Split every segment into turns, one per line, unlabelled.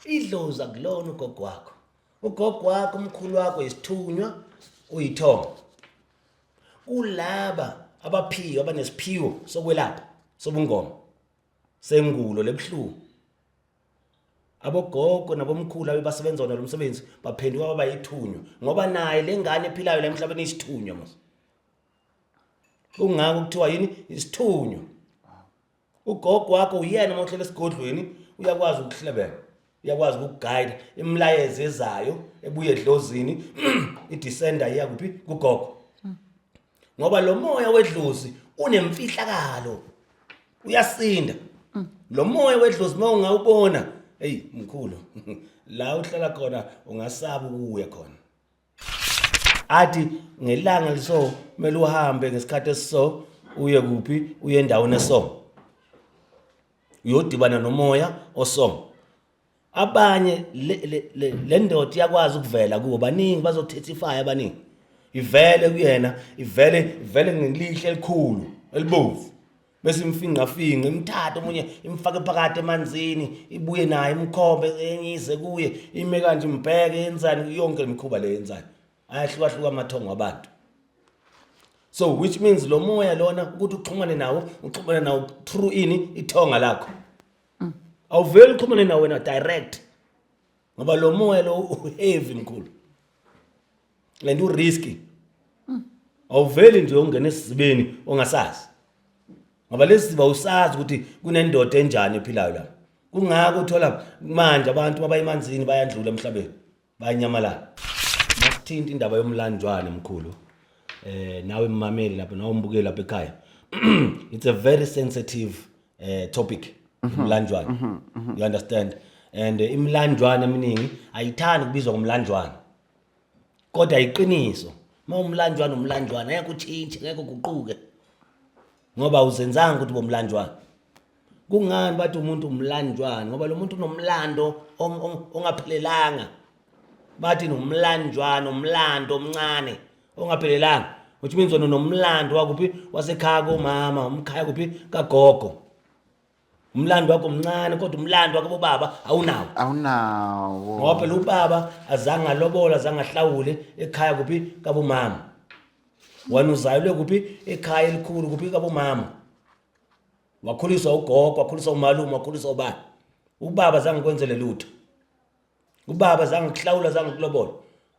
Idlozi akulona ugogo wakho. Ugogo wakho, umkhulu wakho isithunywa, uyithongo. Kulaba abaphiwe, abanesiphiwo sokwelapha, sobungoma, sengulo lebuhlungu. Abogogo nabomkhulu abebasebenza wona lo msebenzi baphenduka baba yithunywa, ngoba naye le ngane ephilayo la emhlabeni isithunywa mos. Kungako kuthiwa yini isithunywa. Ugogo wakho uyena uma uhlele esigodlweni uyakwazi ukuhlebela, uyakwazi ukugayida imilayezo ezayo ebuye edlozini, idescenda iya kuphi? Kugogo. Ngoba lo moya wedlozi unemfihlakalo, uyasinda lo moya wedlozi. Uma ungawubona, hey mkhulu, la uhlala khona ungasaba ukuya khona. Athi ngelanga liso kumele uhambe ngesikhathi esiso, uye kuphi? Uye endaweni eso, uyodibana nomoya oso. Abanye le ndoda iyakwazi ukuvela kubo, baningi bazothethify, abaningi ivele kuyena, ivele ngelihle elikhulu elibovu, bese imfinqa finqa, imthatha omunye, imfake phakathi emanzini, ibuye naye, imkhombe, enye ize kuye, ime kanje, imbheke, yenzani, yonke lemikhuba le yenzani. Ayahlukahluka amathongo abantu. So which means lo moya lona, ukuthi uxhumane nawo, uxhumane nawo through ini? Ithonga lakho. Awuveli uxhumane nawo wena direct, ngoba lo moya lo u-heavy mkhulu and u-risky. Awuveli nje ungena esizibeni ongasazi, ngoba lesi siziba usazi ukuthi kunendoda enjani ephilayo la. Kungako uthola manje abantu abayimanzini bayandlula emhlabeni, bayanyamalala. Masithinta indaba yomlanjwane mkhulu, nawe mmameli lapho, nawe umbukeli lapha ekhaya, it's a very sensitive topic, umlanjwane, you understand? And imlanjwane eminingi ayithandi kubizwa ngomlanjwane, kodwa iqiniso, uma umlanjwane, umlanjwane ngeke utshintshe, ngeke uguquke, ngoba awuzenzanga ukuthi bomlanjwane. Kungani bathi umuntu umlanjwane? Ngoba lo muntu unomlando ongaphelelanga. Bathi nomlanjwane, umlando omncane ongaphelelanga, which means wena unomlando wakuphi? Wasekhaya komama, umkhaya kuphi? Kagogo. Umlando wakho omncane, kodwa umlando wakho bobaba awunawo.
Awunawo.
Ngoba phela ubaba azange alobola, azange ahlawule ekhaya kuphi? Kabomama. Wena uzalelwe kuphi? Ekhaya elikhulu kuphi? Kabomama. Wakhuliswa ugogo, wakhuliswa umalume, wakhuliswa ubani. Ubaba azange kwenzele lutho, ubaba azange kuhlawula, azange kulobola,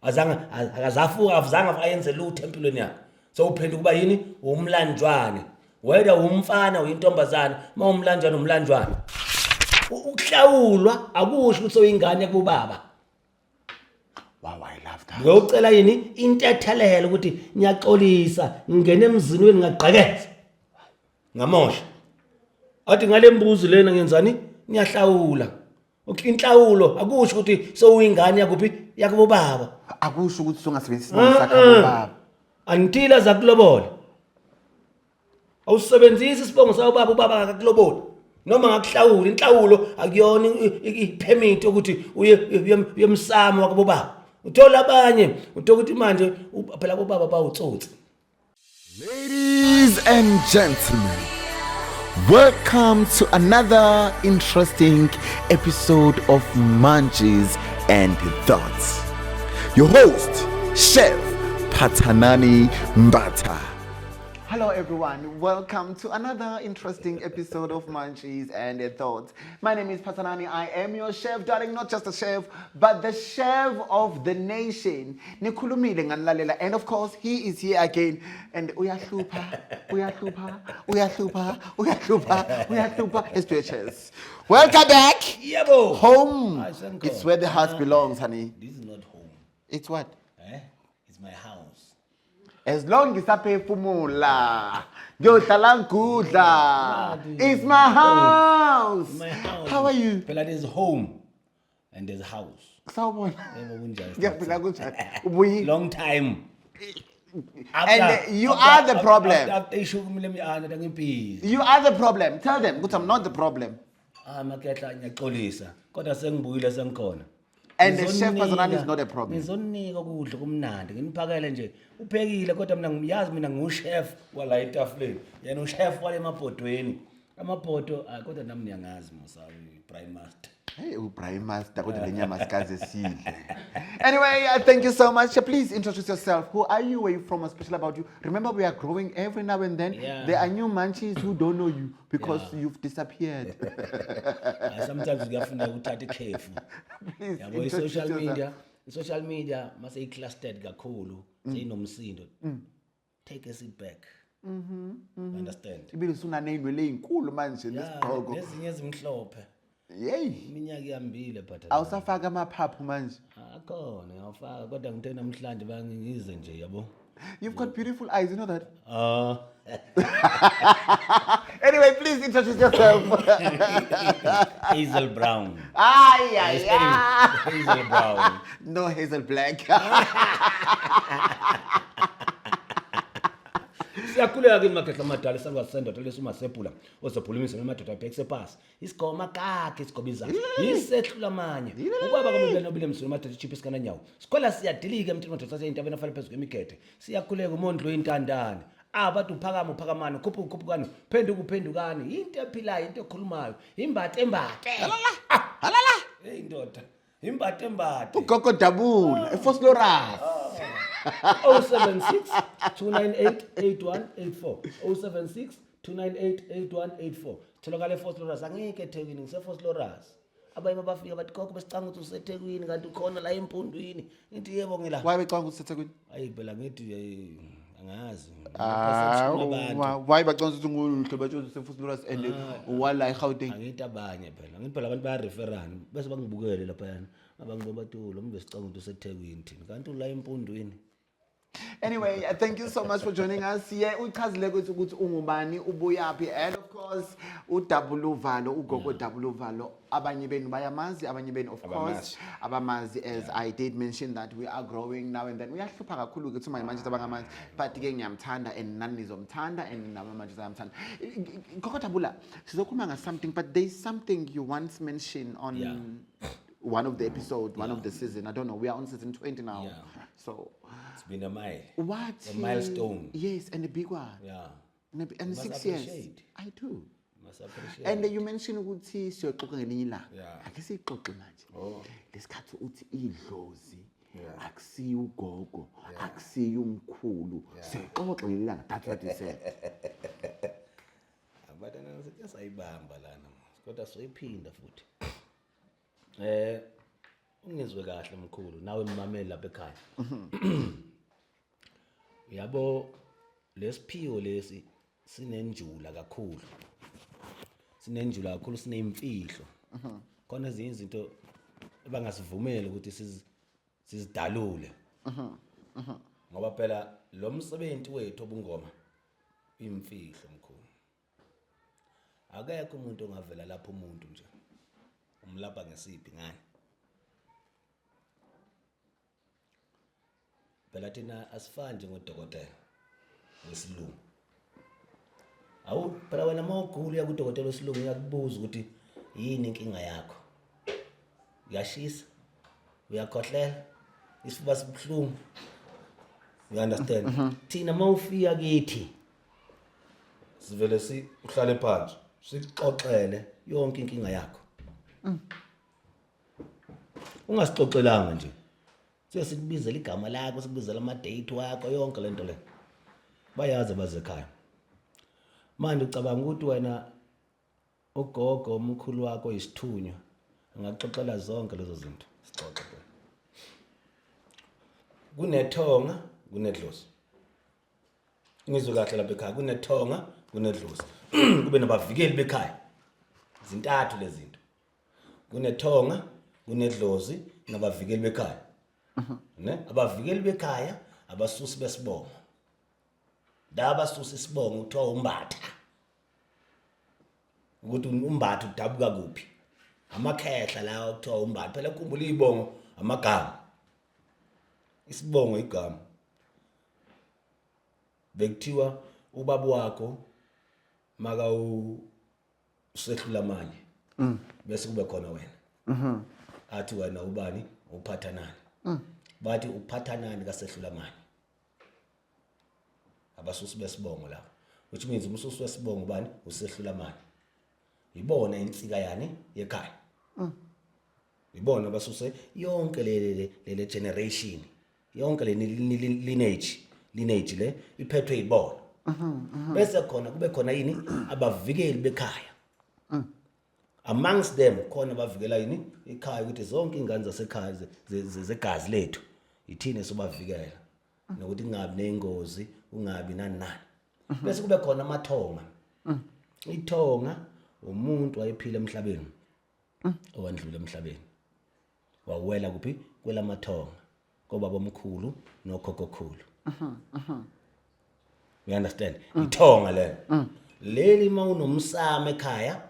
azange, akazafuka, azange ayenze lutho empilweni yakho. So uphenduka ukuba yini? Umlanjwane, whether umfana uyintombazane. Uma umlanjwane, umlanjwane. Ukuhlawulwa akusho ukuthi uyingane kubaba.
Wow, I love that.
Ngiyocela yini? Intethelelo, ukuthi ngiyaxolisa, ngingena emzini wenu, ngagqekeza, ngamosha. Athi ngale mbuzi lena ngenzani? Ngiyahlawula. Inhlawulo akusho ukuthi sowuyingane yakuphi? Yakubo baba.
Akusho ukuthi sungasebenzisa isibongo sakho baba.
Until azakulobola, awusebenzisi isibongo sawo baba. Ubaba akakuloboli noma ngakuhlawula. Inhlawulo akuyona i-permit ukuthi uye emsamo wakubo baba. Uthola abanye, uthola ukuthi manje phela bobaba bawutsotsi.
Ladies and gentlemen, welcome to another interesting episode of Munchies and Thoughts. Your host, Chef Patanani Mbata. Hello everyone, welcome to another interesting episode of Munchies and Thoughts. My name is Patanani, I am your chef, darling, not just a chef, but the chef of the nation. Nikhulumile nganilalela, and of course he is here again and uyahlupha, uyahlupha, uyahlupha, uyahlupha, uyahlupha. Let's do a cheers. Welcome back.
Yebo.
Home.
Hayi, sengikhona.
It's where the heart belongs, honey.
This is not home.
It's what?
Eh, it's my house.
As long ngisaphefumula, ngiyohlala ngigudla. It's my house.
My house.
How are you?
Phela there's home and there's house.
Sawubona.
Yebo, kunjani?
Ngiyaphila, kunjani? Ubuyile.
Long time.
And you are the problem.
After ishumi leminyaka ngibhizi.
You are the problem. Tell them ukuthi I'm not the problem.
Ah, makehla, ngiyaxolisa, kodwa sengibuyile, sengikhona.
And the Chef Pazanani is not a problem.
Ngizonika ukudla kumnandi, nginiphakele nje. Uphekile, kodwa mina ngiyazi, mina ngiwu-chef wala etafuleni, yena u-chef wale emabhodweni. Amabhodo, ah, kodwa nami niyangazi musa, Prime Master.
Hey, uBrahim Master, kodwa le nyama sikaze sidle. Anyway, thank you so much. Please introduce yourself. Who are you? Where you from? What's special about you? Remember, we are growing every now and then. There are new munchies who don't know you because you've disappeared.
Ah, sometimes kuyafuneka uthathe ikhefu.
Please
Yabo,
introduce
i-social
yourself.
media, i-social media mase i-clustered kakhulu, seyinomsindo. Take a seat back. Understand?
Ibile usunaney'nwele ey'nkulu manje
Yeah,
nesigqoko.
nezinye ezimhlophe.
Yeyi.
Iminyaka ihambile, but
Awusafaka amaphaphu manje.
Akhona ngiyawafaka, kodwa ngithe namhlanje bangize nje, yabo.
You've got beautiful eyes, you know that?
Ah.
Anyway, please introduce yourself.
Hazel Brown.
Ay, ay, ay.
Hazel Brown.
No Hazel Black.
Siyakhuleka ke makhehla amadala, isalukazi sendoda lesumasebhula ozophulumisa namadoda abhekise phasi. Isigoma kakhe isigoba izandla. Isehlula amanye. Ubaba kaMbele nobile msulu madoda ichiphi sikananyawo. Sikhola siyadilika emntwini madoda saseyintabeni afale phezulu kwemigede. Siyakhuleka umondlo intandane. Abantu uphakama uphakamani, khuphuka ukhuphukani, phenduka uphendukani. Into ephilayo, into ekhulumayo. Imbate embate.
Halala. Halala.
Hey ndoda. Imbate embate.
Ugogo Dabula, eFosloras.
076 298 8184. 076 298 8184. Sitholakala eFosloras. Angeke eThekwini, ngiseFosloras. Abanye bafika bathi gogo besicanga ukuthi useThekwini kanti ukhona la empundwini. Ngithi yebo ngila.
Why becanga ukuthi useThekwini?
Ayi phela ngithi angazi.
Ah,
Perception yabantu.
why bacanga ukuthi unguluhle batsho useFosloras and wala eGauteng?
Angithi abanye phela. Ngithi phela abantu bayareferana bese bangibukele laphayana. Abangibo bathi lo muntu besicanga ukuthi useThekwini thina kanti ula empundwini.
Anyway, thank you so much for joining us. Yeah, uchazile ukuthi ungubani, ubuyaphi, and of course uDabuluvalo, ugogo Dabuluvalo. Abanye benu bayamazi, abanye benu of course abamazi, as I did mention that we are growing now and then. Uyahlupha kakhulu ukuthi manje manje abangamazi, but ke ngiyamthanda and nani nizomthanda and nami manje sayamthanda. Gogo Dabula, sizokhuluma nga something, but there is something you once mentioned on one of the episode, one of the season. I don't know. We are on season 20 now. So
It's been a mile.
What?
A milestone.
Yes, and a big one. And
You must
6 years.
appreciate.
I do.
Must appreciate.
And you mentioned ukuthi siyoxoxa ngelinye ilanga. Ake siyixoxe manje. Lesikhathi uthi idlozi akusiyo ugogo, akusiyo umkhulu. Siyoxoxa ngelinye ilanga. That's what you said.
Abantwana siyayibamba lana. Kodwa soyiphinda futhi. Ungizwe kahle mkhulu, nawe mmameli lapha ekhaya. Yabo, lesiphiwo lesi sinenjula kakhulu. Sinenjula kakhulu, sinemfihlo. Khona ezinye izinto abangasivumeli ukuthi sizidalule. Ngoba phela lo msebenzi wethu obungoma imfihlo mkhulu. Akekho umuntu ongavela lapho umuntu nje. Umlapha ngesiphi ngani? Phela thina asifani njengodokotela wesilungu. Awu phela wena mawugula uya kudokotela wesilungu uyakubuza ukuthi yini inkinga yakho. Uyashisa, uyakhohlela, isifuba sibuhlungu. You understand? Thina mawufika kithi sivele si uhlale phansi sikuxoxele yonke inkinga yakho. Ungasixoxelanga nje. Siye sikubizele igama lakho, sikubizele ama date wakho, yonke lento le. Bayazi abazekhaya. Manje ucabanga ukuthi wena ugogo omkhulu wakho isithunywa angaxoxela zonke lezo zinto. Sixoxe phela. Kunethonga, kunedlozi. Ngizwe kahle lapha ekhaya, kunethonga, kunedlozi. Kube nabavikeli bekhaya. Zintathu lezi zinto. Kunethonga, kunedlozi, nabavikeli bekhaya. Ne? Abavikeli bekhaya abasusi besibongo. La abasusa isibongo kuthiwa umbatha. Ukuthi umbatha udabuka kuphi? Amakhehla lawa kuthiwa umbatha. Phela ukhumbula izibongo amagama. Isibongo igama. Bekuthiwa ubaba wakho maka usehlula amanye. Bese kube khona wena. Athi wena ubani uphatha nani? Bathi uphatha nani kasehlula amanye. Abasusi besibongo lapho. Which means umsusi wesibongo ubani usehlula amanye. Ibona insika yani yekhaya. Ibona basuse yonke le generation, yonke le lineage le iphethwe yibona. Bese khona kube khona yini? Abavikeli bekhaya. Amongst them khona bavikela yini? Ikhaya, ukuthi zonke ingane zasekhaya zegazi lethu ithini sobavikela nokuthi kungabi nengozi, kungabi nani nani. Bese kube khona amathonga. Ithonga umuntu wayephila emhlabeni owandlula emhlabeni, wawela kuphi? Kwelamathonga, kobaba omkhulu nokhokhokhulu. You understand? Ithonga lelo leli. Mawunomsamo ekhaya,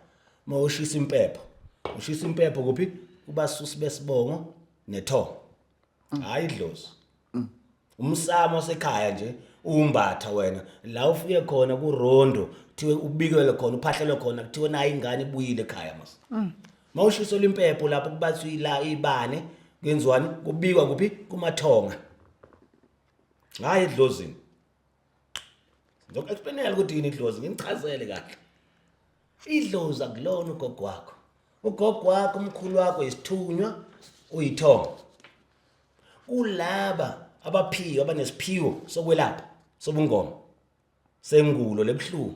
mawushisa impepho, ushisa impepho kuphi? Kubasusi besibongo nethonga, hayi idlozi. Umsamo wasekhaya nje umbatha wena la ufike khona kurondo, kuthiwe ubikelwe khona, uphahlelwe khona, kuthiwe nayi ingane ibuyile ekhaya mos. Mawushiselwa impepho lapho kubathwa ila ibane, kwenziwani? Kubikwa kuphi? Kumathonga, hayi edlozini. Ngizoku-explainela ukuthi yini idlozi, nginichazele kahle. Idlozi akulona ugogo wakho. Ugogo wakho, umkhulu wakho isithunywa, uyithonga. Kulaba abaphiwe, abanesiphiwo sokwelapha, sobungoma, sengulo lebuhlungu,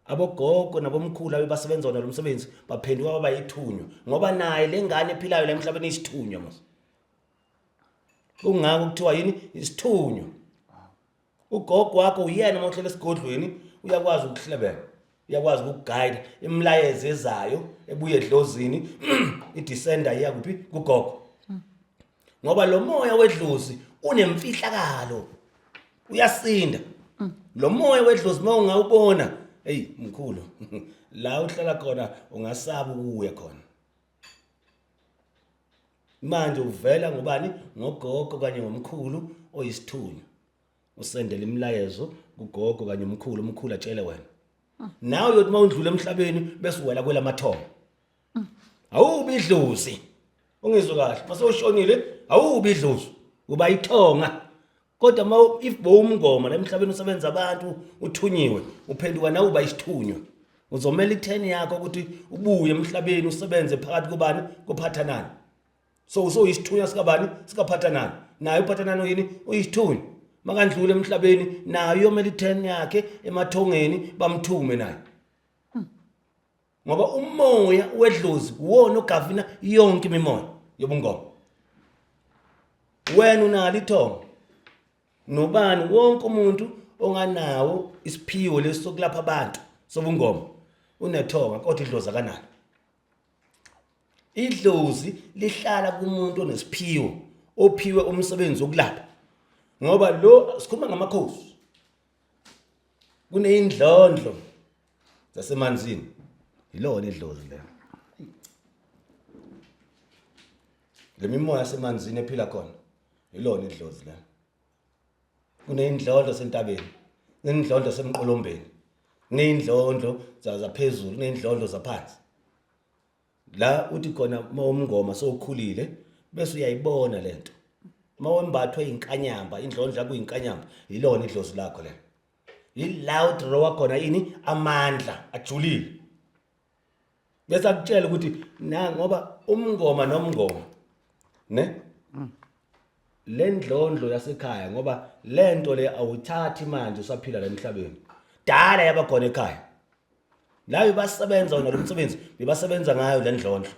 abogogo nabomkhulu abebasebenza wona lo msebenzi baphenduka baba yithunywa, ngoba naye le ngane ephilayo la emhlabeni isithunywa mos. Kungako kuthiwa yini? Isithunywa. Ugogo wakho uyena uma uhlele esigodlweni uyakwazi ukuhlebela, uyakwazi ukugayida imilayezo ezayo ebuye edlozini, idescenda iya kuphi? Kugogo, ngoba lo moya wedlozi unemfihlakalo, uyasinda lo moya wedlozi. Uma ungawubona, hey mkhulu, la uhlala khona ungasaba ukuya khona. Manje uvela ngobani? Ngogogo kanye ngomkhulu oyisithunywa. Usendela imilayezo kugogo kanye umkhulu, umkhulu atshele wena. Nawe uyothi uma undlula emhlabeni bese uwela kwelamathongo, awubi idlozi. Ungizwe kahle, mase ushonile awubi idlozi, uba ithonga. Kodwa ma if bowumngoma la emhlabeni usebenza abantu, uthunyiwe, uphenduka nawe uba isithunywa. Uzomela i-turn yakho ukuthi ubuye emhlabeni usebenze phakathi kobani? Kophathanani. So usuyisithunywa sikabani? Sikaphathanani. Naye uphathanani uyini? Uyisithunywa. Makandlule emhlabeni naye uyomela i-turn yakhe emathongeni, bamthume naye, ngoba umoya wedlozi uwona ogavina yonke imimoya yobungoma. Wena unalo ithongo, nobani, wonke umuntu onganawo isiphiwo lesi sokulapha abantu sobungoma unethonga, kodwa idlozi akanalo. Idlozi lihlala kumuntu onesiphiwo, ophiwe umsebenzi wokulapha, ngoba lo sikhuluma ngamakhosi, kuneyindlondlo zasemanzini, yilona idlozi lelo. Le mimoya yasemanzini ephila khona, yilona idlozi lelo. Kuneyindlondlo sentabeni, kuneyindlondlo semqolombeni, kuneyindlondlo zaphezulu, kuneyindlondlo zaphansi. La uthi khona uma umngoma sowukhulile bese uyayibona lento, uma wembathwe inkanyamba, indlondlo yakho inkanyamba, yilona idlozi lakho lelo. Yila udrawa khona ini? Amandla ajulile. Bese akutshela ukuthi na, ngoba umngoma nomngoma ne le ndlondlo yasekhaya, ngoba lento le awuthathi manje usaphila la emhlabeni, dala yaba khona ekhaya la bebasebenza wona lo msebenzi, bebasebenza ngayo le ndlondlo.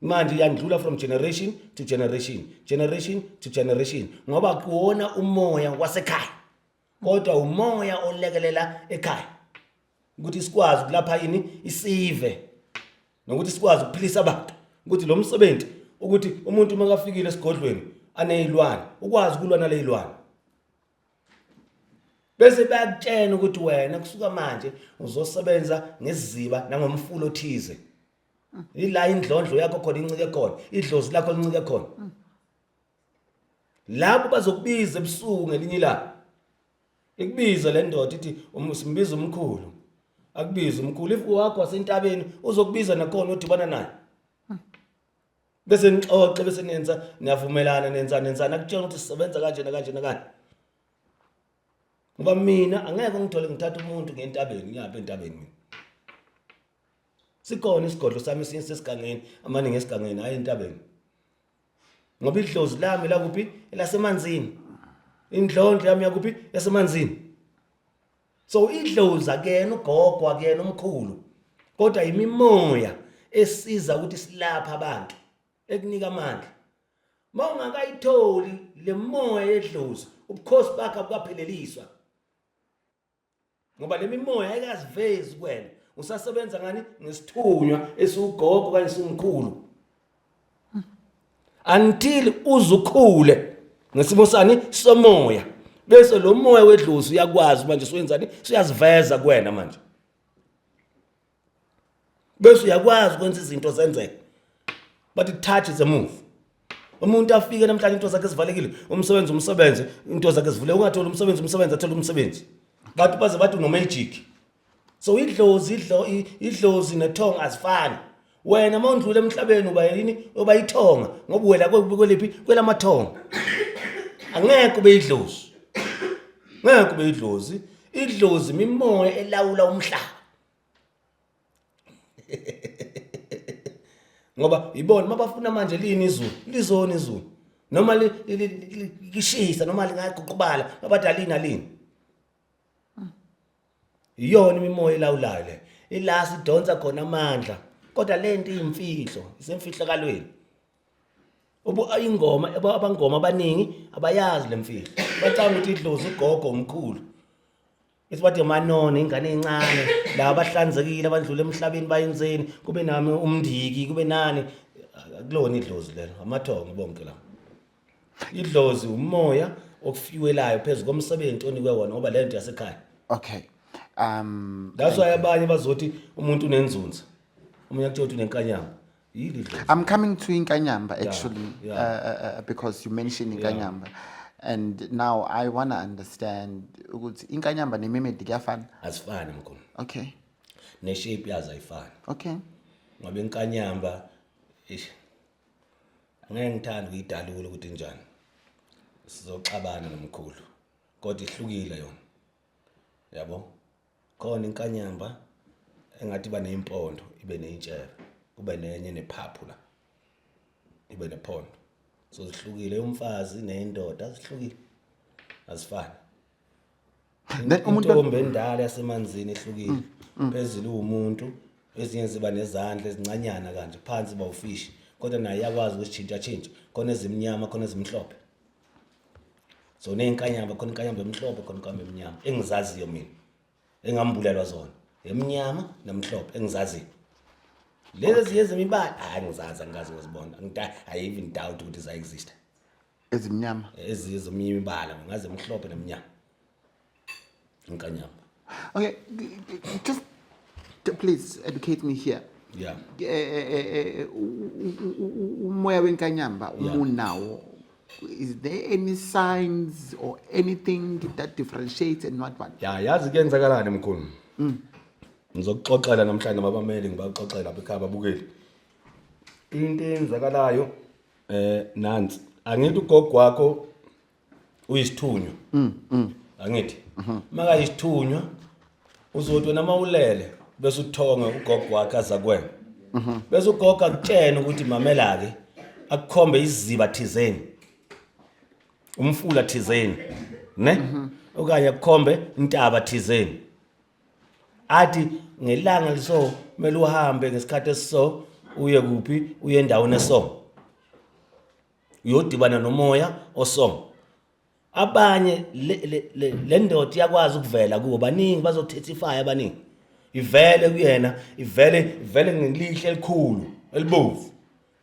Manje iyandlula from generation to generation, generation to generation, ngoba kuwona umoya wasekhaya, kodwa umoya olekelela ekhaya ukuthi sikwazi ukulapha yini? Isive, nokuthi sikwazi ukuphilisa abantu, ukuthi lo msebenzi, ukuthi umuntu uma kafikile esigodlweni anezilwane, ukwazi ukulwa nalezilwane, bese bayakutshena ukuthi wena kusuka manje uzosebenza ngesiziba nangomfulo othize. Ila indlondlo yakho khona incike khona, idlozi lakho lincike khona. Lapho bazokubiza ebusuku ngelinye ilanga, ikubize le ndoda ithi simbiza umkhulu, akubize umkhulu. If wakho wasentabeni uzokubiza nakhona, udibana naye, bese nixoxe, bese nenza, niyavumelana, nenza nenzana, akutshela ukuthi sisebenza kanje nakanje nakanje. Ngoba mina angeke ngithole ngithatha umuntu ngentabeni, ngiyaphi entabeni mina? Sikhona isigodlo sami esinye sesigangeni, amaningi esigangeni, hayi entabeni. Ngoba idlozi lami lakuphi? Elasemanzini. Indlondlo yami yakuphi? Yasemanzini. So idlozi akuyena ugogo, akuyena umkhulu, kodwa imimoya esiza ukuthi silapha abantu, ekunika amandla. Uma ungakayitholi le moya yedlozi, ubukhosi bakhe abukapheleliswa, ngoba le mimoya ayikazivezi kuwena. Usasebenza ngani? Ngesithunywa esiwugogo okanye esiwumkhulu, until uzukhule ngesimo sani somoya, bese lo moya wedlozi uyakwazi manje suyenzani, suyaziveza kuwena manje, bese uyakwazi ukwenza izinto zenzeke. But it touches a move. Umuntu afike namhlanje into zakhe zivalekile, umsebenzi umsebenzi, into zakhe zivule, ungatholi umsebenzi, umsebenzi athole umsebenzi, bathi baze bathi uno-magic. So idlozi idlozi nethonga azifani. Wena uma undlula emhlabeni uba yini? Uba ithonga, ngoba wela kweliphi? Kwelamathonga. Angeke ube idlozi, ngeke ube idlozi. Idlozi imimoya elawula umhlaba, ngoba ibona mabafuna manje lini izulu, lizona izulu, noma lishisa noma lingaguqubala, babathi alini, alini. Iyona imimoya elawulayo le, ila sidonsa khona amandla. Kodwa lento iyimfihlo, isemfihlakalweni. Ubu ingoma abangoma abaningi abayazi lemfihlo, bacanga ukuthi idlozi ugogo, umkhulu, bese bathi amanoni, ingane encane, la abahlanzekile abandlula emhlabeni bayenzeni, kube nami umndiki, kube nani. Akulona idlozi lelo, amathongo bonke la. Idlozi umoya okufiwelayo phezu komsebenzi onikwe wona, ngoba lento yasekhaya.
Okay.
That's why abanye bazothi umuntu unenzunza, omunye akutshela ukuthi unenkanyamba. Yili idlozi.
I'm coming to Inkanyamba actually, because you mentioned Inkanyamba. And now I want to understand ukuthi Inkanyamba nememedi kuyafana.
Azifani, mkhulu. Neshape yazo ayifani. Ngoba inkanyamba, ish, angeke ngithande ukuyidalula ukuthi injani, sizoxabana nomkhulu, kodwa ihlukile yona, yabo. Khona inkanyamba engathi iba neyimpondo, ibe neyintshebe, kube nenye nephaphu la, ibe nephondo. So zihlukile, umfazi nendoda zihlukile, azifani.
Then umuntu
Intombi endala yasemanzini ehlukile. Phezulu umuntu, ezinye ziba nezandla ezincanyana kanje, phansi bawufishi, kodwa naye iyakwazi ukushintsha tshintsha. Khona ezimnyama, khona ezimhlophe. So neyinkanyamba, khona inkanyamba emhlophe, khona inkanyamba emnyama. Engizaziyo mina, engambulelwa zona, emnyama nemhlophe engizaziyo. Lezi ezinye ezemibala, hayi, ngizazi, angikaze ngizibona. I even doubt ukuthi za-exist.
Ezimnyama.
Ezinye zeminye imibala, ngaze emhlophe nemnyama inkanyamba.
Okay, just please educate me here. Umoya wenkanyamba umunawo, is there any signs or anything that differentiates and what what?
Ya, yazi kuyenzakalani, mkhulu? Ngizokuxoxela namhlanje nababameli, ngibaxoxela lapha ekhaya babukeli. Into eyenzakalayo nansi, angithi ugogo wakho uyisithunywa? Angithi makayisithunywa uzothi wena mawulele bese uthonge ugogo wakhe aza kuwena, bese ugogo akutshena ukuthi mamela ke, akukhombe isiziba thizeni, umfula thizeni, ne okanye akukhombe intaba thizeni, athi ngelanga liso kumele uhambe ngesikhathi esiso, uye kuphi, uye endaweni eso, uyodibana nomoya oso. Abanye le ndoda iyakwazi ukuvela kubo, baningi bazothethify, abaningi ivele kuyena, ivele ngelihle elikhulu elibomvu,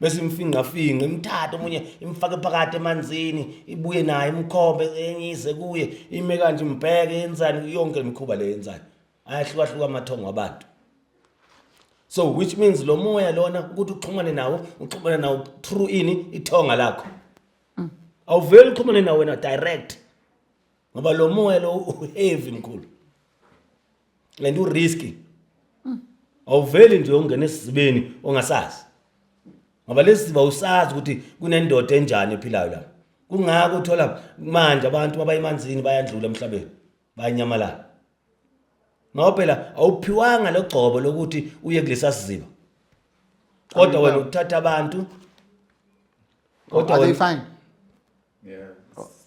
bese imfinqa finqa, imthatha omunye, imfake phakathi emanzini, ibuye naye, imkhombe, enye ize kuye, ime kanje, imbheke, yenzani yonke lemikhuba le yenzani. Ayahlukahluka amathongo abantu. So which means lo moya lona ukuthi uxhumane nawo, uxhumane nawo through ini? Ithonga lakho. Awuveli uxhumane nawo wena direct, ngoba lo moya lo u-heavy, mkhulu, and u-risky. Awuveli nje ungena esizibeni ongasazi, ngoba lesi siziba usazi ukuthi kunendoda enjani ephilayo la. Kungako uthola manje abantu babayemanzini bayandlula emhlabeni, bayanyamalala. Ngoba phela awuphiwanga logcobo lokuthi uye kulesa siziba. Kodwa wena uthatha abantu, kodwa
Are they
wena
fine?
Yeah.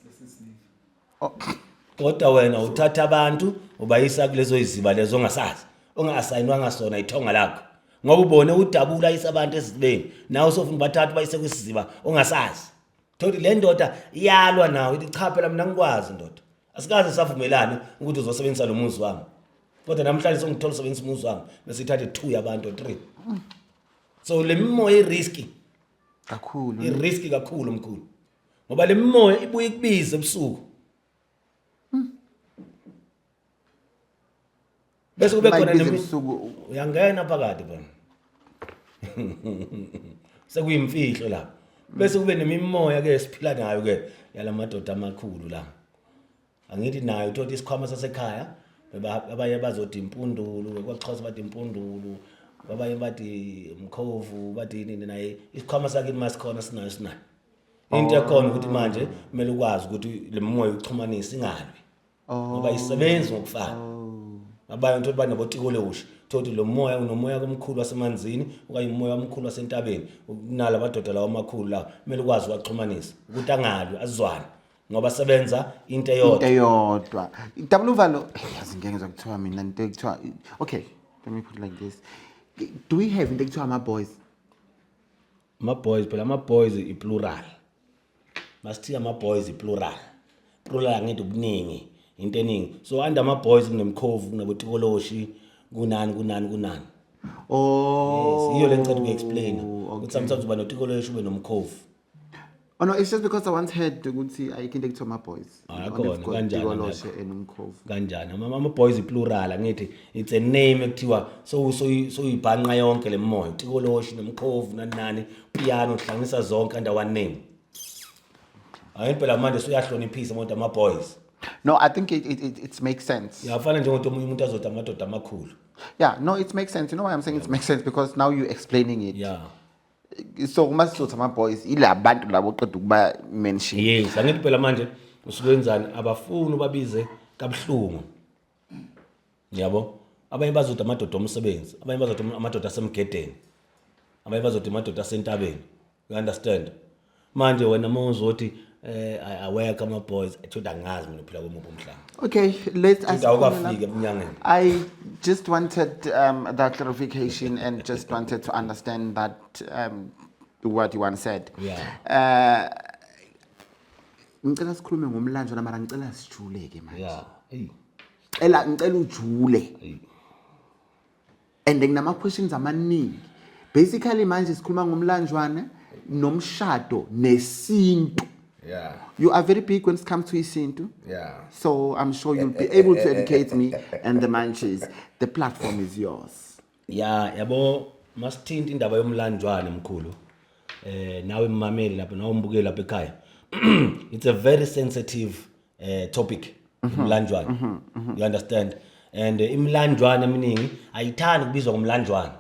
This is sniff.
Kodwa wena uthatha abantu ubayisa kulezo iziba lezo ongasazi, onga-asayinwanga sona ithonga lakho, ngoba ubone udabula ayisa abantu esizibeni, nawe usofuna ubathatha ubayise kwisiziba ongasazi. Thothi le ndoda iyalwa nawe, ithi cha phela mina ngikwazi ndoda, asikaze savumelane ukuthi uzosebenzisa lo muzi wami, kodwa namhlanje songithola usebenzisa umuzi wami, bese ithathe 2 yabantu, 3. So le mimoya i-risky
kakhulu.
I-risky kakhulu mkhulu, ngoba le mimoya ibuye ikubize ebusuku, bese kube khona
Mayibiza ebusuku?
Uyangena phakathi bona, sekuyimfihlo lapho, bese kube nemimoya ke esiphila nayo ke yalamadoda amakhulu la. Angithi nayo uthola isikhwama sasekhaya, abanye bazothi impundulu, kwaXhosa bathi impundulu, abanye bathi umkhovu, bathi yini. Naye isikhwama sakini masikhona, sinayo, sinayo into ekhona ukuthi manje kumele ukwazi ukuthi le moya uxhumanise, ingalwi, ngoba isebenzi ngokufana. Abanye uthola banobotikoloshe, thothi lo moya unomoya omkhulu wasemanzini okanye umoya omkhulu wasentabeni. Kunala madoda lawo amakhulu lawo, kumele ukwazi uwaxhumanisa ukuthi angalwi, azwane, ngoba sebenza into
Into
eyodwa.
Eyodwa. Dabula uvalo. Yazi ngeke ngizwa kuthiwa mina into ekuthiwa, okay, let me put it like this. Do we have into ekuthiwa ama-boys?
Ama-boys phela, ama-boys i-plural. Masithi ama-boys i-plural, plural angithi ubuningi, into eningi. So under ama-boys kunemkhovu, kunabotikoloshi, kunani, kunani, kunani.
Oh.
Yes, iyo le ngicela ukuyi-explain ukuthi sometimes uba notikoloshi, ube nomkhovu.
Oh no, it's just because I once heard ukuthi ayikho into ekuthiwa ama-boys.
Hayi,
Only
khona,
if got
kanjani?
Tikoloshe and umkhovu.
Kanjani? Ama-boys i-plural, angithi it's a name ekuthiwa soyibhanqa yonke le moya, utikoloshi nomkhovu, nani nani, piano, uhlanganisa zonke under one name. Hayi phela manje suyahloniphisa umuntu, ama-boys.
No, I think it makes sense.
Yafana njengokuthi omunye umuntu azothi amadoda amakhulu.
Yeah, no, it makes sense. You know why I'm saying it makes sense? Because now you're explaining it. So uma sizothi ama-boys, ila bantu labo oqeda ukuba mention.
Yes, angithi phela manje usukwenzani, abafuni ubabize kabuhlungu, yabo. Abanye bazothi amadoda omsebenzi, abanye bazothi amadoda asemgedeni, abanye bazothi amadoda asentabeni, you understand? Manje wena uma uzothi awekho ama-boys, ethuthi angazi mina uphila komuphi umhlaba.
Okay, let's
Futhi awukafiki ebunyangeni.
I just wanted that clarification and just wanted to understand that what you once said. Ngicela sikhulume ngomlanjwana, mara ngicela sijule-ke manje.
Yeah, hey.
Cela, ngicela ujule.
Hey.
And nginama-questions amaningi. Basically manje sikhuluma ngomlanjwana nomshado nesintu. You are very big when it comes to isintu. So I'm sure you'll be able to educate me and the munchies. The platform is yours.
Ya, yabo, masithinta indaba yomlanjwane mkhulu, nawe mmameli lapha, nawe umbukeli lapha ekhaya, it's a very sensitive topic umlanjwane, you understand? And imlanjwane eminingi ayithandi kubizwa ngomlanjwane,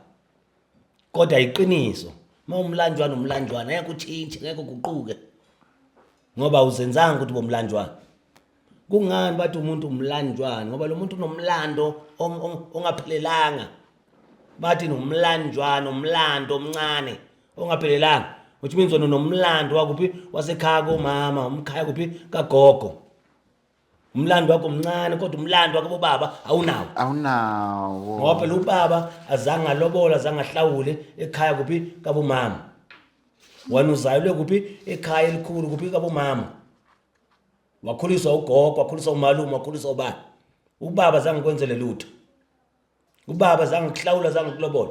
kodwa iqiniso, uma umlanjwane, umlanjwane ngeke utshintshe, ngeke uguquke, ngoba uzenzanga ukuthi bomlanjwane. Kungani bathi umuntu umlanjwane? Ngoba lo muntu unomlando ongaphelelanga. Bathi nomlanjwane, umlando omncane ongaphelelanga, which means wena unomlando wakuphi? Wasekhaya komama, umkhaya kuphi? Kagogo. Umlando wakho omncane, kodwa umlando wakho bobaba awunawo.
Awunawo.
Ngoba phela ubaba azange alobola, azange ahlawule ekhaya kuphi? Kabomama. Wena uzalwe kuphi? Ekhaya elikhulu kuphi? Kabomama. Wakhuliswa ugogo, wakhuliswa umalume, wakhuliswa ubaba. Ubaba azange kwenzele lutho, ubaba azange kuhlawula, azange kulobola,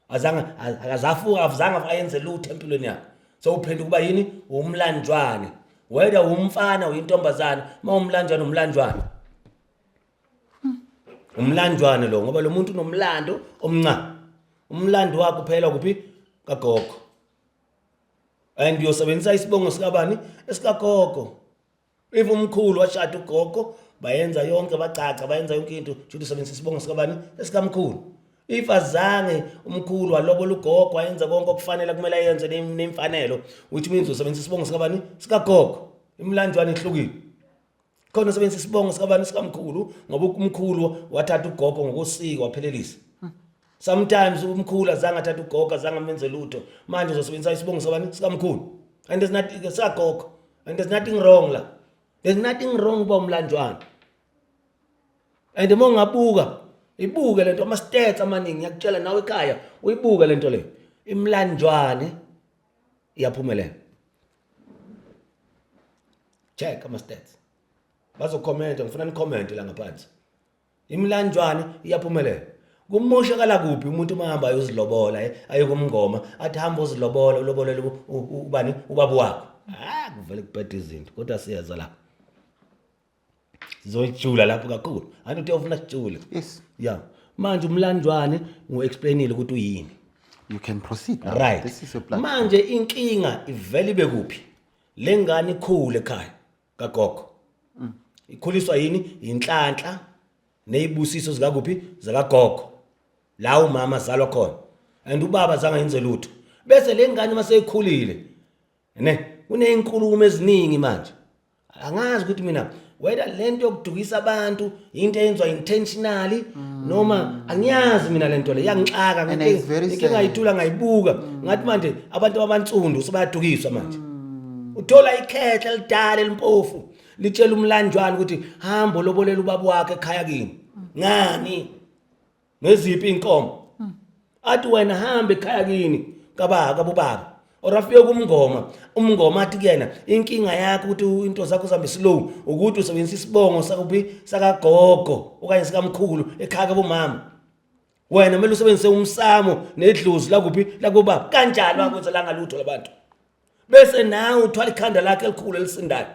azange, akazafuka, azange ayenze lutho empilweni yakho. So uphenduka kuba yini? Umlanjwane, whether umfana uyintombazana. Uma umlanjwane, umlanjwane, umlanjwane lo, ngoba lo muntu unomlando omncane. Umlando wakho uphela kuphi? Kagogo. And uyosebenzisa isibongo sikabani? Esikagogo. If umkhulu washada ugogo, bayenza yonke, bacaca, bayenza yonke into, shuthi usebenzisa isibongo sikabani? Esikamkhulu. If azange umkhulu walobola ugogo, wayenza konke okufanele kumele ayenze nemfanelo, which means usebenzisa isibongo sikabani? Sikagogo. Imilanjwane ihlukile. Khona usebenzisa isibongo sikabani sikamkhulu ngoba umkhulu wathatha ugogo ngokosiko waphelelisa. Sometimes umkhulu azange athathe ugogo azange amenze lutho. Manje uzosebenzisa isibongo sabani sikamkhulu. And there's nothing sikagogo. And there's nothing wrong la. There's nothing wrong uba umlanjwana. And uma ungabuka ibuke lento ama stats amaningi ngiyakutshela nawe ekhaya uyibuke lento le. Imlanjwane iyaphumelela. Check ama stats. Bazokhomenta ngifuna ni-comment la ngaphansi. Imilanjwane iyaphumelela. Kumoshakala kuphi umuntu uma hamba ayozilobola aye kumngoma athi hamba uzilobola ulobolele ubani ubaba wakho. Ah kuvele kubheda izinto kodwa siyeza la. Sizojula lapho kakhulu. Anti uthe ufuna sijule.
Yes.
Yeah. Manje umlanjwane ngu-explainile ukuthi uyini.
You can proceed now.
Right.
This is your platform.
Manje inkinga ivele ibe kuphi? Lengane ikhule ekhaya kagogo. Ikhuliswa yini? Inhlanhla nezibusiso zikakuphi? Zakagogo. La umama azalwa khona. And ubaba zange yenze lutho. Bese lengane mase ikhulile ne kunezinkulumo eziningi manje. Angazi ukuthi mina whether lento yokudukisa abantu into eyenziwa intentionally noma angiyazi mina lento le iyangixaka.
And it's very
Ngike
sad.
ngayithula ngayibuka ngathi manje abantu abansundu sebayadukiswa manje. Uthola ikhehla elidala elimpofu litshela umlanjwana ukuthi hamba ulobolela ubaba wakhe ekhaya kini. Ngani? Ngeziphi inkomo? Athi wena hamba ekhaya kini kababa kabobaba. Or afike kumngoma, umngoma athi kuyena inkinga yakho ukuthi into zakho zihambe slow ukuthi usebenzisa isibongo sakuphi sakagogo okanye sikamkhulu ekhaya kabomama. Wena kumele usebenzise umsamo nedlozi lakuphi lakubaba. Kanjalo akwenzelanga lutho labantu. Bese nawe uthwala ikhanda lakhe elikhulu elisindayo.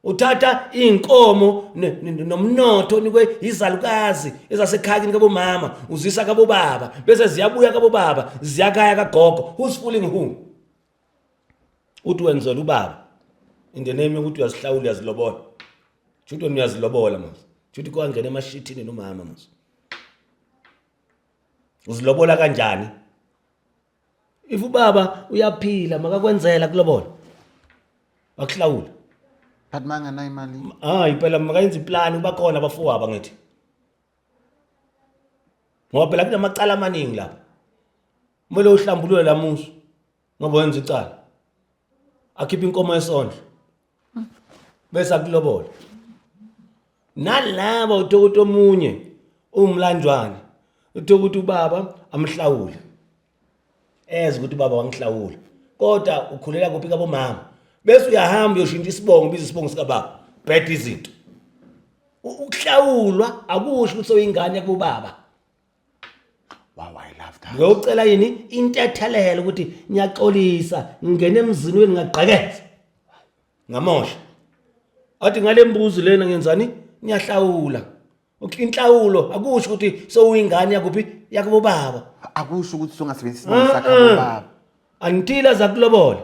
Uthatha inkomo nomnotho onikwe izalukazi ezasekhaya kabomama uzisa kabobaba bese ziyabuya kabobaba ziyakaya kagogo. Who's fooling who? Uthi wenzela ubaba in the name yokuthi uyazihlawula uyazilobola. Juthi wena uyazilobola mos. Juthi kwangena emashithini nomama mos. Uzilobola kanjani? If ubaba uyaphila makakwenzela kulobola. Akuhlawula.
But manganayo imali.
Hayi phela makayenza iplan bakhona abafowabo ngithi. Ngoba phela kunamacala amaningi lapha. Kumele uhlambulule lamuzi ngoba wenza icala. Akhiphe inkomo yesondlo. Bese akulobola. Nalaba uthola ukuthi omunye umlanjwane uthola ukuthi ubaba amhlawule. Eze ukuthi ubaba wangihlawula. Kodwa ukhulela kuphi kabomama? Bese uyahamba uyoshintsha isibongo ubiza isibongo sikababa. Bad izinto. Ukuhlawulwa akusho ukuthi sewuyingane kubaba.
Wow, I love that.
Ngiyocela yini intethelelo ukuthi ngiyaxolisa ngingena emzini wenu ngagqekeza. Ngamosha. Athi ngale mbuzi lena ngenzani? Ngiyahlawula. Inhlawulo akusho ukuthi sewuyingane yakuphi yakubo baba.
Akusho ukuthi sungasebenzisa isibongo sakho baba.
Until azakulobola.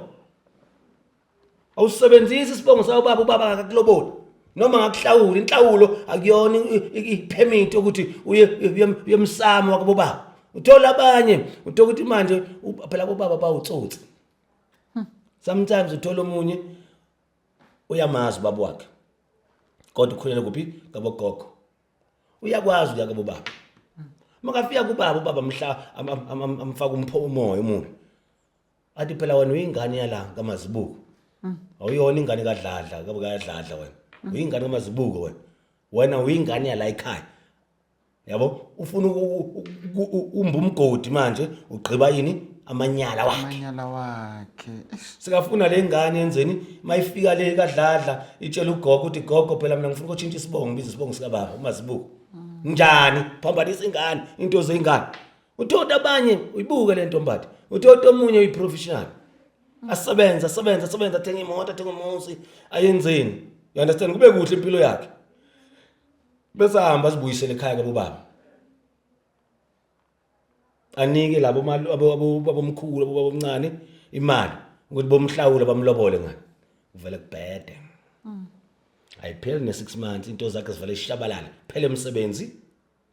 Awusebenzisi isibongo sakho baba, ubaba akakuloboli. Noma ngakuhlawula inhlawulo akuyona ipermit ukuthi uye uyemsamo wakubo baba. Uthola abanye uthola ukuthi manje phela bobaba bawutsotsi. Sometimes uthola omunye uyamazi ubaba wakhe. Kodwa ukhulele kuphi? Kabogogo. Uyakwazi ukuya kubo baba. Makafika kubaba ubaba mhla amfaka umoya omubi. Athi phela wena uyingane yala kaMazibuko. Awuyona ingane kaDladla, kabe kaDladla wena. Uyingane kaMazibuko wena. Wena uyingane yala ekhaya. Yabo ufuna umba umgodi manje ugqiba yini amanyala wakhe.
Amanyala wakhe.
Sikafuna le ngane yenzeni mayifika le kaDladla itshela ugogo ukuthi gogo phela mina ngifuna ukutshintsha isibongo ngibiza isibongo sikababa uMazibuko. Njani? Phambanisa ingane into zeyingane. Uthola abanye uyibuke le ntombathi. Uthola omunye uyiprofessional. Asebenza asebenza asebenza athenga imoto athenga umuzi ayenzeni. You understand? Kube kuhle impilo yakhe. Bese ahamba azibuyisele ekhaya kabobaba. Anike labo abomkhulu abobamncane imali ukuthi bomhlawule bamlobole ngani. Kuvele kubhede. Ayipheli ne 6 months into zakhe zivele ishabalala. Phele umsebenzi.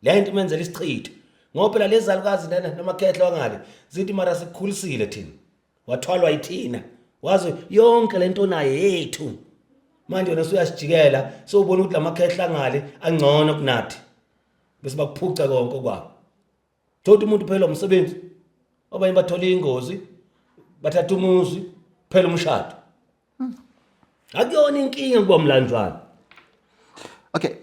Le nto imenzela isichitho. Ngoba phela lezi zalukazi lena namakhehla wangale zithi mara sikukhulisile thina. Wathwalwa yithina. Wazi yonke lento naye yethu. Manje wena usuyasijikela, sowubona ukuthi lamakhehla ngale angcono kunathi, bese bakuphuca konke kwabo. Thola umuntu phela umsebenzi, abanye bathola ingozi, bathatha umuzi, phela umshado. Akuyona inkinga kuba mlanjwana.
Okay.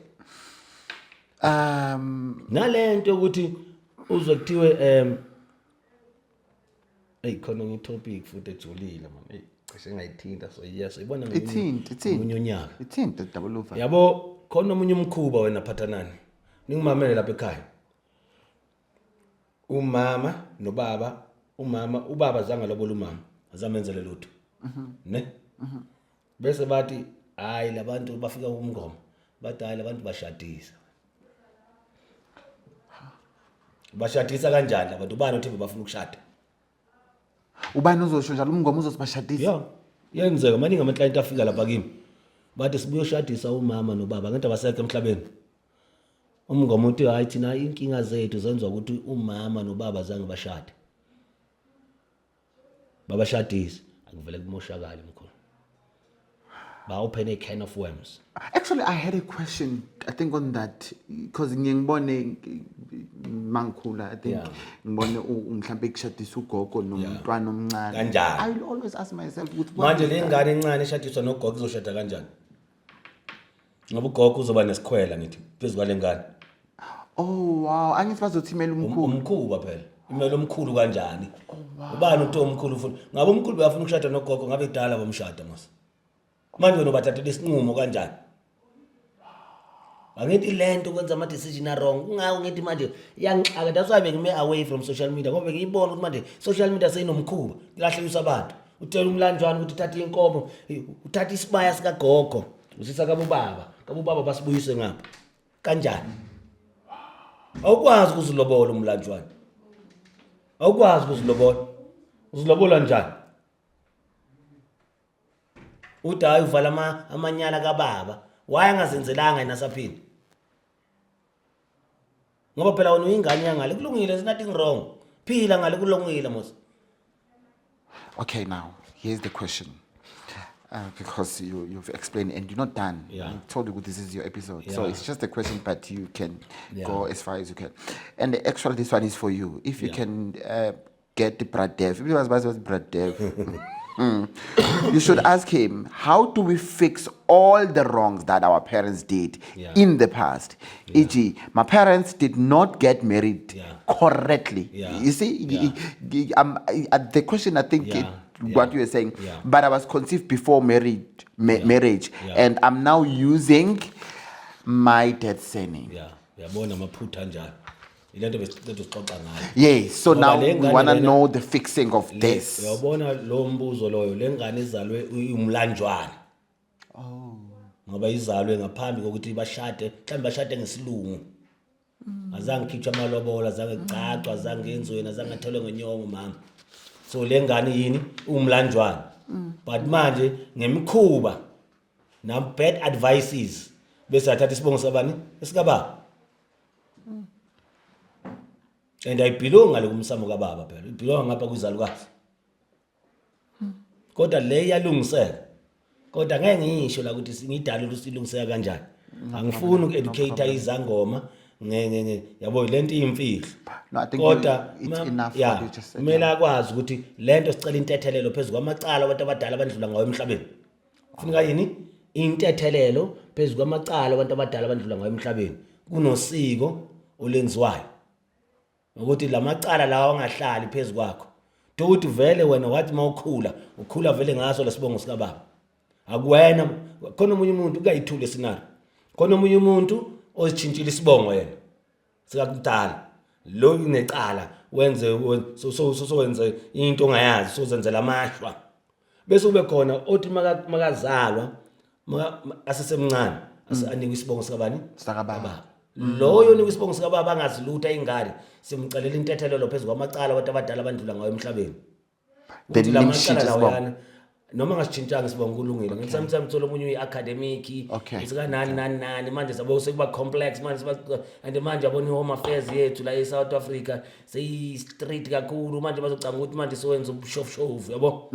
Nalento yokuthi uzwe kuthiwe hey, khona enye topic futhi ejulile man. Hey, cishe ngayithinta, so yes, ibona
Ithinte, ithinte.
ngomunye unyaka.
Ithinte double over.
Yabo, khona omunye umkhuba wena phathanani. Ningimamele lapha ekhaya. Umama nobaba, umama ubaba zange lobola umama, azamenzele lutho. Ne? Bese bathi hayi, labantu bafika kumngoma, bathi hayi, labantu bashadisa. Bashadisa kanjani labantu? Ubani uthi bafuna ukushada?
Ubani uzosho njalo, umngoma uzosibashadisa?
Ya, yenzeka maningi ama-client afika lapha kimi. Bathi sibuyoshadisa umama nobaba ngento abasekho emhlabeni. Umngoma uthi hayi, thina inkinga zethu zenziwa ukuthi umama nobaba zange bashade. Babashadise, akuvele kumoshakale mkhulu. Ba open a can of worms.
Actually, I had a question, I think, on that, because ngiye ngibone mangikhula, I think ngibone mhlambe kushadisa ugogo nomntwana omncane.
Kanjani?
I will always ask myself ukuthi what
Manje
is
le
that?
ngane encane eshadiswa nogogo izoshada kanjani? Ngoba ugogo uzoba nesikhwela ngithi phezu kwale ngane.
Oh wow, angithi bazothi imele umkhulu.
Umkhuba phela. Imele omkhulu kanjani? Ubani uthi omkhulu ufuna? Ngabe umkhulu uyafuna ukushada nogogo, ngabe kudala bomshada mos. Manje wena ubathathela isinqumo kanjani? Angithi lento kwenza ama decision a wrong. Kungako ngithi manje iyangixaka. That's why bengime away from social media, ngoba ngiyibona ukuthi manje social media seyinomkhuba, ilahlekisa abantu. Utshela umlanjwana ukuthi uthathe inkomo, uthatha isibaya sikagogo, usisa kabubaba, kabubaba basibuyise ngapha. Kanjani? Awukwazi ukuzilobola umlanjwana. Awukwazi ukuzilobola. Uzilobola njani? Uthi hayi, uvala amanyala kababa. Why angazenzelanga yena saphila? Ngoba phela wena uyingane yangale, kulungile, there's nothing wrong. Phila ngale, kulungile mos.
Okay, now here's the question. Because you've explained and you're not done. I told you this is your episode. So it's just a question, but you can go as far as you can. And actually, this one is for you. If you can get the Brad Dev, if you was Brad Dev, you should ask him, how do we fix all the wrongs that our parents did in the past? E.g., my parents did not get married correctly. You see, the question, I think, what you were saying, but I was conceived before marriage, and I'm now using my dad's surname.
Yeah, uyabona amaphutha anjalo. Ilento besicela sixoxa ngayo.
Yes, so
Ngoba
now
le
we
ngane
want to
lena-
know the fixing of this.
Uyabona lo mbuzo loyo, lengane izalwe umlanjwana. Oh. Ngoba izalwe ngaphambi kokuthi bashade, mhlawumbe bashade ngesilungu. Azange khitshwe amalobola, azange kucacwa, azange yenziwe, azange atholwe ngenyongo mama. So le ngane yini? Umlanjwana. But manje ngemikhuba na bad advices bese athatha isibongo sabani? Esikababa. And ayibelong ngale kumsamo kababa phela. Ibelong ngapha kwizalukazi. Kodwa le iyalungiseka. Kodwa ngeke ngisho la ukuthi ngidala ukuthi ilungiseka kanjani. Angifuni uku-educate izangoma nge nge nge yabo lento iyimfihlo.
No, I think
Kodwa
it's enough what you just said.
Kumele akwazi ukuthi lento sicela intethelelo phezulu kwamacala abantu abadala abandlula ngawo emhlabeni. Kufuneka yini? Intethelelo phezulu kwamacala abantu abadala abandlula ngawo emhlabeni. Kunosiko olenziwayo. Ukuthi lamacala lawa angahlali phezulu kwakho. Ukuthi vele wena wathi mawukhula, ukhula vele ngaso lesibongo sikababa. Akuwena, khona omunye umuntu kuyayithula scenario. Khona omunye umuntu ozitshintshile isibongo yena. Sikakudala. Lo unecala wenze so so so wenze into ongayazi, sozenzela amashwa. Bese kube khona othi makazalwa asesemncane anikwe isibongo sikabani?
Sakababa.
Baba. Loyo onikwe isibongo sikababa angazilutha ingane, simcelela intethelelo phezulu kwamacala abantu abadala abandlula ngayo emhlabeni.
Then
Ukuthi la macala
nimshintshe
lawo
isibongo.
yana, noma ngasitshintshanga isibongo kulungile. Ngithi sometimes uthola omunye uyi-academic, sika nani nani nani, manje sabo sekuba complex manje siba, and manje yabona i-home affairs yethu la e-South Africa seyi-strict kakhulu manje, bazocanga ukuthi manje sowenza ubushofushofu yabo.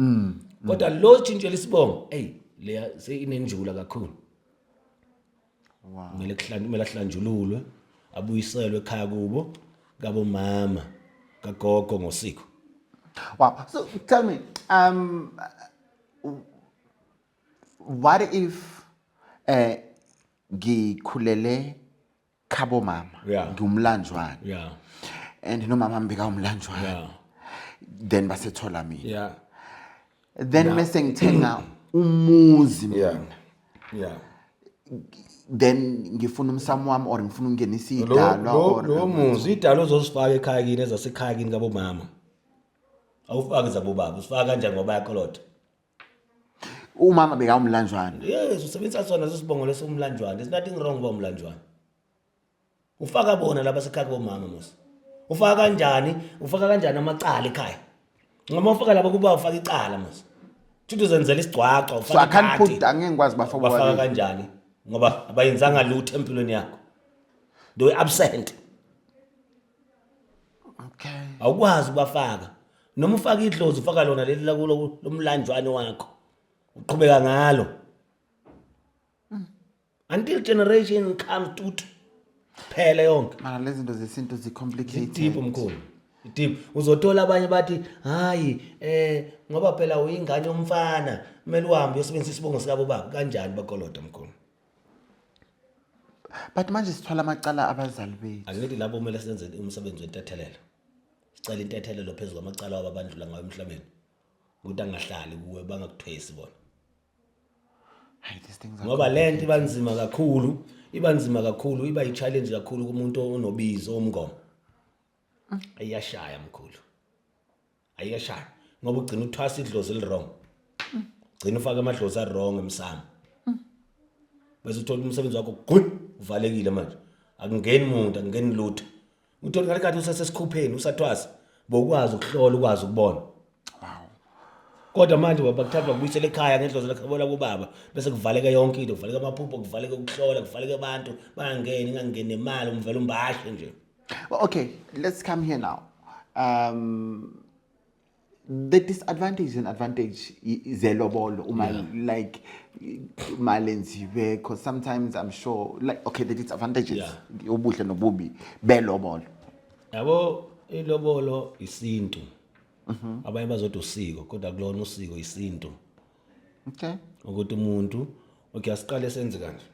Kodwa lo tshintshela isibongo, hey, Leya seyinenjula kakhulu.
Wow.
Kumele ahlanjululwe, abuyiselwe ekhaya kubo kabomama kagogo ngosiko.
Wow. So tell me, what if ngikhulele khabo mama, ngiwumlanjwana, and nomama wami bekawumlanjwana, then basethola mina, then mase ngithenga umuzi mina, then ngifuna umsamo wami or ngifuna ukungenisa idalwa or
Lo muzi idalwa ozosifaka ekhaya kini, ezasekhaya kini kabomama, awufaki zabobaba. Usifaka kanjani ngoba bayakolota?
Umama bekawumlanjwana.
Yes, usebenzisa sona sisibongo lesomlanjwana. There's nothing wrong about umlanjwana. Ufaka bona laba sekhaya kubomama mos. Ufaka kanjani? Ufaka kanjani amacala ekhaya? Ngoba ufaka laba kuba ufaka icala mos. Thuthi uzenzela isigcwagcwa.
So I
ufaka
can't
ikati.
put, angeke ngikwazi bafaka.
Bafaka
Bobabili.
kanjani? Ngoba abayenzanga lutho empilweni yakho. They were absent. Awukwazi ukubafaka. Noma ufaka idlozi, ufaka lona leli lakulo lomlanjwane wakho. Uqhubeka ngalo until generation comes to phele yonke.
Mara lezi zinto zesintu zi-complicated.
Deep, mkhulu, deep. Uzothola abanye bathi hayi, ngoba phela uyingane yomfana, kumele uhambe uyosebenzisa isibongo sikabo baba. Kanjani bakoloda, mkhulu?
But manje sithwala amacala abazali bethu.
Angithi lapho kumele senze umsebenzi wentethelelo, sicela intethelelo phezu kwamacala wabo abandlula ngayo emhlabeni, ukuthi angahlali kuwe, bangakuthwesi bona.
Hayi, these things are
Ngoba lento iba nzima kakhulu, iba nzima kakhulu, iba i-challenge kakhulu kumuntu onobizo omngoma. Ayiyashaya, mkhulu, ayiyashaya, ngoba ugcina uthwasa idlozi eli-wrong, ugcina ufake amadlozi a-wrong emsamo, bese uthola umsebenzi wakho gwi uvalekile manje, akungeni muntu, akungeni lutho. Uthole ngalekhathi usasesikhupheni usathwasa, bokwazi ukuhlola, ukwazi ukubona, kodwa manje bakuthatha bakubuyisela ekhaya ngedlozi lakhabola kubaba, bese kuvaleka yonke into, kuvaleka amaphupho, kuvaleka ukuhlola, kuvaleka abantu bangangeni, ingangeni nemali, umvela umbashe nje.
Well, okay, let's come here now. The disadvantage and advantage zelobolo uma like malenziwe, because sometimes I'm sure, like, okay, the disadvantages, ubuhle nobubi belobolo.
Yabo, ilobolo isintu. Abanye bazothi usiko, kodwa kulona usiko, isintu. Ukuthi umuntu, okay, asiqale senze kanje,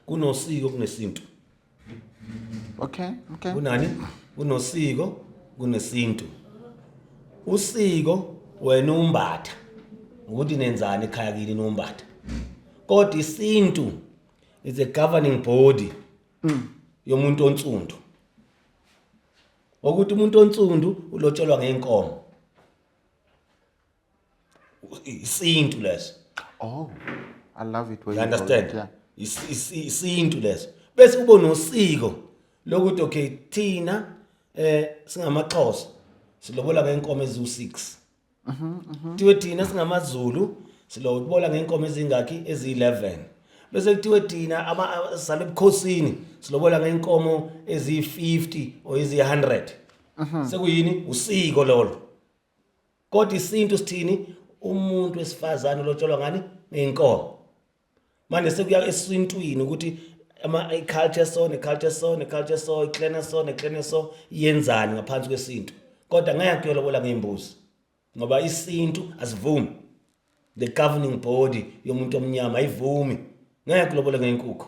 kunosiko, kunesintu. Kunani? Kunosiko, kunesintu. Usiko wena umbatha ukuthi nenzani ekhaya kini nombatha, kodwa isintu is a governing body yomuntu onsundu, ukuthi umuntu onsundu ulotsholwa ngenkomo. Isintu leso.
Oh, I love it when
You
you go
understand?
Yeah.
Isintu leso, bese kube nosiko lokuthi okay, thina singamaXhosa silobola ngenkomo eziwu6, kuthiwe thina singamaZulu silobola ngenkomo ezingakhi? Eziyi11. Bese kuthiwe thina sizalwe ebukhosini silobola ngenkomo eziyi50 or eziyi100. Sekuyini? Usiko lolo. Kodwa isintu sithini? Umuntu wesifazane ulotsholwa ngani? Ngenkomo. Manje sekuya esintwini ukuthi ama i-culture so, ne-culture so, ne-culture so, i-clan so, ne-clan so, yenzani ngaphansi kwesintu. Kodwa ngeke kuyolobola ngey'mbuzi ngoba isintu asivumi. The governing body yomuntu omnyama ayivumi, ngeke kulobola ngey'nkukhu.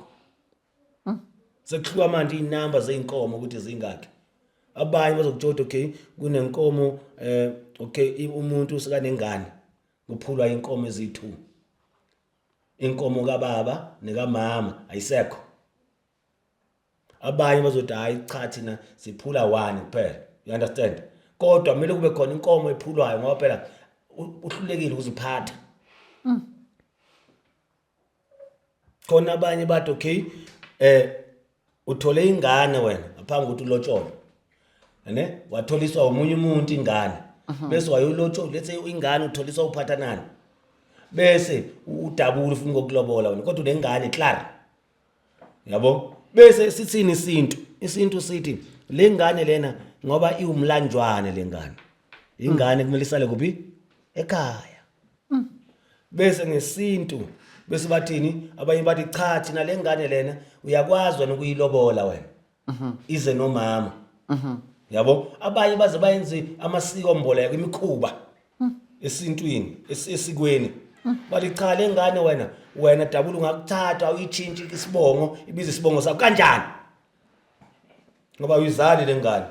Sekuhluka manje iy'namba zey'nkomo ukuthi zingakhi. Abanye bazokutshela ukuthi okay, kunenkomo, okay, umuntu sekanengane, kuphulwa inkomo eziyi-2, inkomo kababa nekamama ayisekho. Abanye bazothi hayi cha, thina siphula one kuphela, you understand? Kodwa kumele kube khona inkomo ephulwayo ngoba phela uhlulekile ukuziphatha. Khona abanye bathi okay, uthole ingane wena ngaphambi kokuthi ulotsholwe, ene watholiswa omunye umuntu ingane, bese wayolotsholwa. Let's say ingane utholiswa uphathanani, bese udabula ufuna ukukulobola wena, kodwa unengane clear, yabo. Bese sithini isintu? Isintu sithi le ngane lena, ngoba iwumlanjwane le ngane, ingane kumele isale kuphi? Ekhaya. Bese ngesintu bese bathini abanye, bathi cha, thina le ngane lena uyakwazi wena ukuyilobola wena ize nomama, yabo. Abanye baze bayenze amasiko mboleko, imikhuba esintwini, esikweni, bathi cha, le ngane wena dabula ungakuthatha uyitshintshe isibongo, ibize isibongo sakho. Kanjani? Ngoba uyizali le ngane.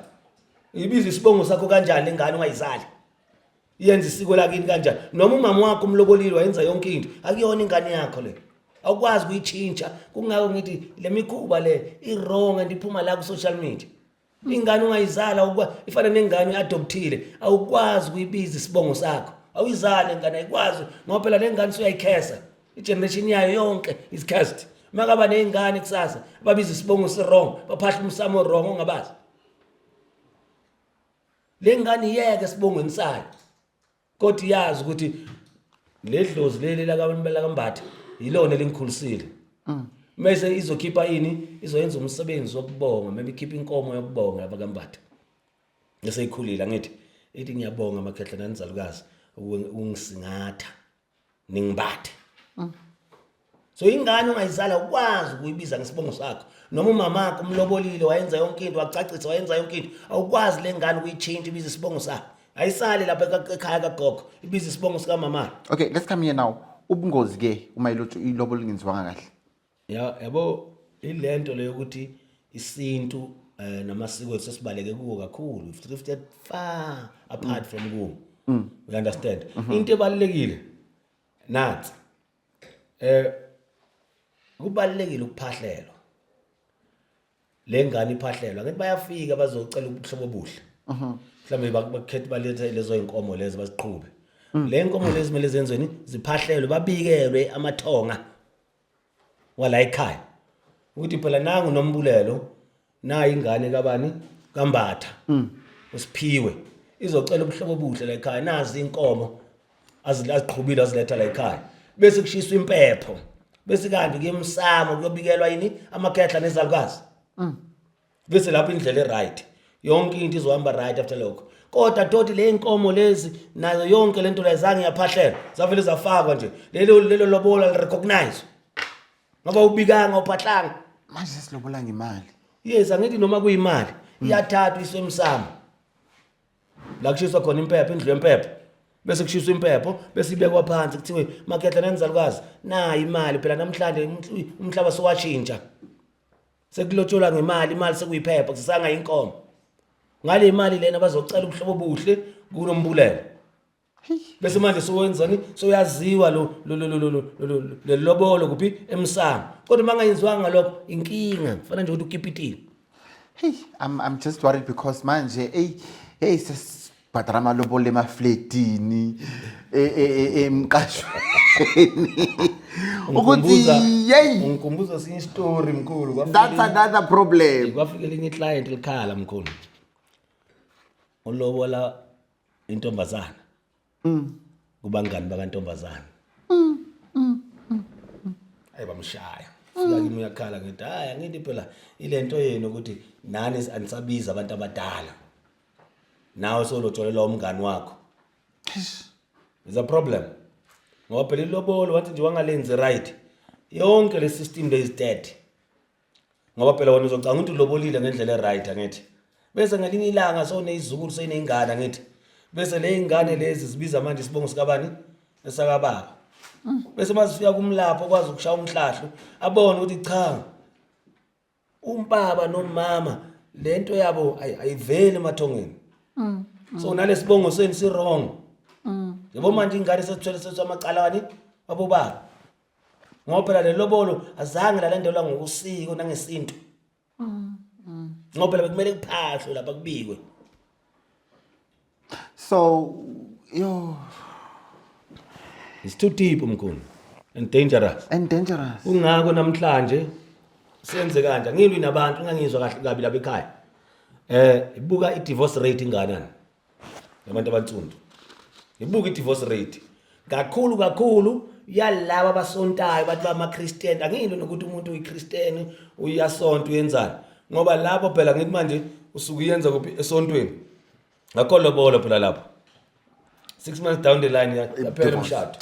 Ibiza isibongo sakho kanjani le ngane ungayizali? Iyenza isiko lakini kanjani? Noma umama wakho umlobolile, wayenza yonke into, akuyona ingane yakho le, awukwazi ukuyitshintsha. Kungako ngithi le mikhuba le i-wrong and iphuma la ku-social media. Ingane ungayizala ifana nengane uyi-adoptile, awukwazi ukuyibiza isibongo sakho, awuyizali ingane, ayikwazi, ngoba phela le ngane usuyayikhesa, i-generation yayo yonke is cursed. Makaba ney'ngane kusasa babiza isibongo si-wrong, baphahla umsamo wrong ongabazi. Le ngane iyeke esibongweni sayo, kodwa iyazi ukuthi le dlozi leli lakaMbatha yilona elingikhulisile. Mese izokhipha ini? Izoyenza umsebenzi wokubonga, maybe ikhipha inkomo yokubonga lapha kaMbatha bese ikhulile. Angithi ithi, "Ngiyabonga makhehla nanizalukazi ukungisingatha ningimbathe." So ingane ungayizala ukwazi ukuyibiza ngesibongo sakho, noma umamakho umlobolile, wayenza yonke into, wacacisa, wayenza yonke into, awukwazi le ngane ukuyitshintsha ibiza isibongo sakho. Ayisali lapha ekhaya kagogo, ibiza isibongo sikamama.
Okay, let's come here now. Ubungozi ke uma ilobolo lingenziwanga kahle?
Ya, yabo, ilento leyo ukuthi isintu namasiko ethu sesibaleke kuwo kakhulu. We've drifted far apart from kuwo, you understand? Into ebalulekile nathi, kubalulekile ukuphahlelwa le ngane, iphahlelwa. Ngithi bayafika bazocela ubuhlobo obuhle, mhlawumbe bakhethe balethe lezo inkomo lezo, baziqhube le nkomo lezi, kumele zenzweni? Ziphahlelwe, babikelwe amathonga wala ekhaya ukuthi phela nangu Nombulelo, nayi ingane kabani, kaMbatha, usiphiwe, izocela ubuhlobo obuhle la ekhaya, nazi inkomo aziqhubile, aziletha la ekhaya. Bese kushiswa impepho, bese kanti kuye emsamo kuyobikelwa yini? Amakhehla nezalukazi. Bese lapho indlela e-right, yonke into izohamba right after lokho. Kodwa toti le nkomo lezi nayo yonke lento la zange yaphahlelwa, zavele zafakwa nje, lelo lobola li-recognize ngoba ubikanga, uphahlanga.
Manje sesilobola ngemali.
Yes, angithi noma kuyimali, iyathathwa iswe emsamo la kushiswa khona impepho, indlu yempepho, bese kushiswa impepho, bese ibekwa phansi, kuthiwe makhehla nanizalukazi, nayi imali. Phela namhlanje umhlaba sowashintsha, sekulotsholwa ngemali, imali sekuyiphepha, kusisanga inkomo. Ngale mali lena bazocela ubuhlobo obuhle kuNombulelo, bese manje sowenzani? Soyaziwa lo lelobolo kuphi? Emsamo. Kodwa uma ngayenziwanga lokho, inkinga kufana nje ukuthi ukipitile.
Hey, I'm just worried because manje, hey hey, sesibhadala amalobolo emafletini, emqashweni, ukuthi
yeyi. Ungikhumbuza sinye isitori, mkhulu.
That's another problem.
Kwafika elinye i-client likhala, mkhulu, ulobola intombazana kubangani bakantombazana. Ayi, bamshaya. Fika kimi uyakhala. Ngithi hayi, angithi phela ilento yenu ukuthi nani anisabiza abantu abadala, nawe sewulotsholelwa umngani wakho, is a problem, ngoba phela ilobolo wathi nje wangalenzi right, yonke le system le is dead, ngoba phela wena uzocanga ukuthi ulobolile ngendlela e-right, angithi? Bese ngelinye ilanga sewuneyizukulu, seyineyingane, angithi? Bese le ingane lezi zibiza manje isibongo sikabani? Esakababa. Bese mazifika kumlapho okwazi ukushaya umhlahlo, abone ukuthi cha, umbaba nomama lento yabo ayiveli emathongeni, so nalesibongo senu si wrong, yabo. Manje ingane sesithwele sethu amacala wani? Wabobaba, ngoba phela le lobolo azange lalandelwa ngokusiko nangesintu, ngoba phela bekumele kuphahlwe lapha, kubikwe.
So yo.
It's too deep, mkhulu, and dangerous.
And dangerous.
Kungako namhlanje senze kanje. Angilwi nabantu, ungangizwa kahle kabi lapha ekhaya. Ibuka i-divorce rate inganani yabantu abansundu, ibuka i-divorce rate kakhulu kakhulu yalaba abasontayo, bathi bama-Christian. Angilwi nokuthi umuntu uyi-Christian, uyasonta, uyenzani, ngoba lapho phela ngithi manje usuke uyenza kuphi? Esontweni. Ngakho lobolo phela lapho, 6 months down the line yaphela
Divorce.
umshado.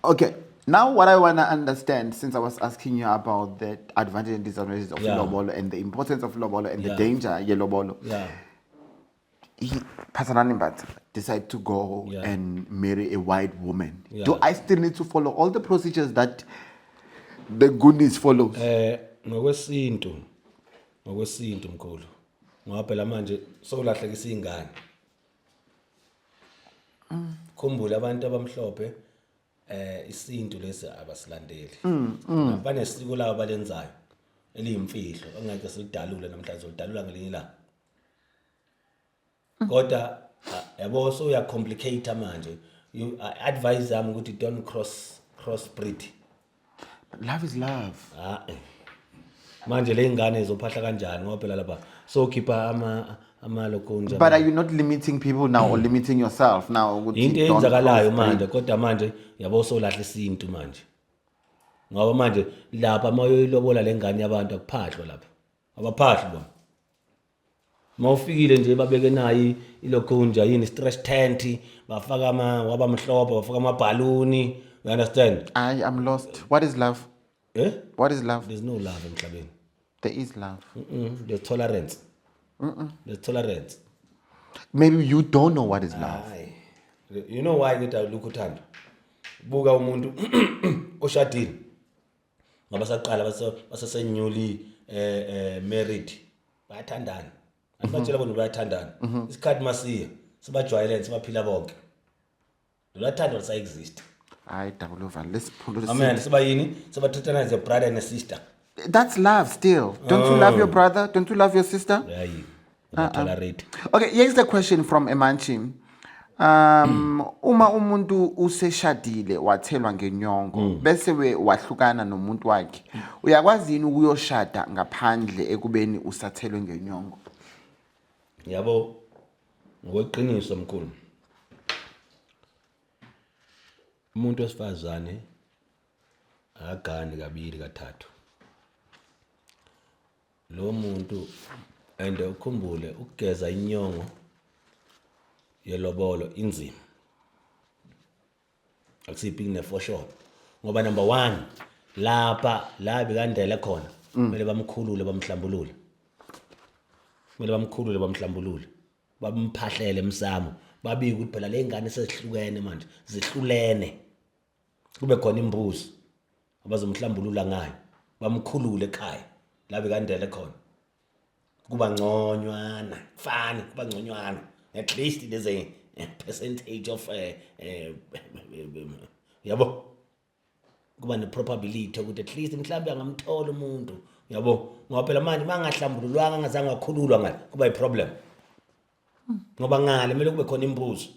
Okay. Now, what I want to understand, since I was asking you about the advantage and disadvantages of lobolo and the importance of lobolo and the danger yelobolo, he, Phathanani Mbatha, decide to go and marry a white woman. Do I still need to follow all the procedures that the Goonies follows?
Ngokwesintu mkhulu, ngoba phela manje sowulahlekisa ingane. Khumbula, abantu abamhlophe isintu lesi abasilandeli. Banesiko labo abalenzayo eliyimfihlo engeke silidalule namhlanje, solidalula ngelinye ilanga. Kodwa yabo, so uya complicate manje. You I advise yami ukuthi don't cross breed.
But love is love.
Ah, eh. Manje le ingane izophahla kanjani, ngoba phela lapha so khipha ama lokonja.
But are you not limiting people now or limiting yourself now ukuthi
Into
don't
eyenzakalayo
crossbreed?
manje, kodwa manje yabo, sowulahla isintu manje, ngoba manje lapha uma uyoyilobola le ngane yabantu, akuphahlwa lapha, abaphahli bona. Uma ufikile nje, babeke nayo ilokhunja, yini, stretch tent, bafaka ama wabamhlophe, bafaka amabhaluni, you understand?
I am lost. What is love?
Eh?
What is love?
There's no love emhlabeni.
There is love.
There's tolerance. There's tolerance.
Maybe you don't know what is love.
Hayi, you know why ngithi alukho uthando? Buka umuntu oshadile, ngoba saqala basase newly married, bayathandana, asibatshela bona bayathandana. Isikhathi masiya sibajwayelene, sibaphila bonke, lolu thando lisa exist.
Hayi, double over. Let's pull it.
Amen. Siba yini? Sibathathana as a brother and a sister.
That's love still. Don't you love your brother? Don't you love your sister?
Hayi, tolerate.
Okay, here's the question from Emanchi. Uma umuntu useshadile, wathelwa ngenyongo, bese we wahlukana nomuntu wakhe, uyakwazi yini ukuyoshada ngaphandle ekubeni usathelwe ngenyongo?
Yabo, ngokweqiniso mkhulu, umuntu wesifazane akagani kabili kathathu lo muntu. And ukhumbule, ukugeza inyongo yelobolo inzima, akusiphi kune for sure, ngoba number 1, lapha la bekandele khona, kumele bamkhulule, bamhlambulule, kumele bamkhulule, bamhlambulule, bamphahlele emsamo, babike ukuthi phela le ngane sezihlukene manje, zihlulene. Kube khona imbuzi abazomhlambulula ngayo, bamkhulule ekhaya la bekandele khona. Kuba ngconywana, kufani kuba ngconywana, at least there's a percentage of yabo, kuba ne-probability ukuthi at least mhlawumbe angamthola umuntu, yabo, ngoba phela manje mangahlambululwanga, angazange wakhululwa ngale, kuba i-problem, ngoba ngale kumele kube khona imbuzi,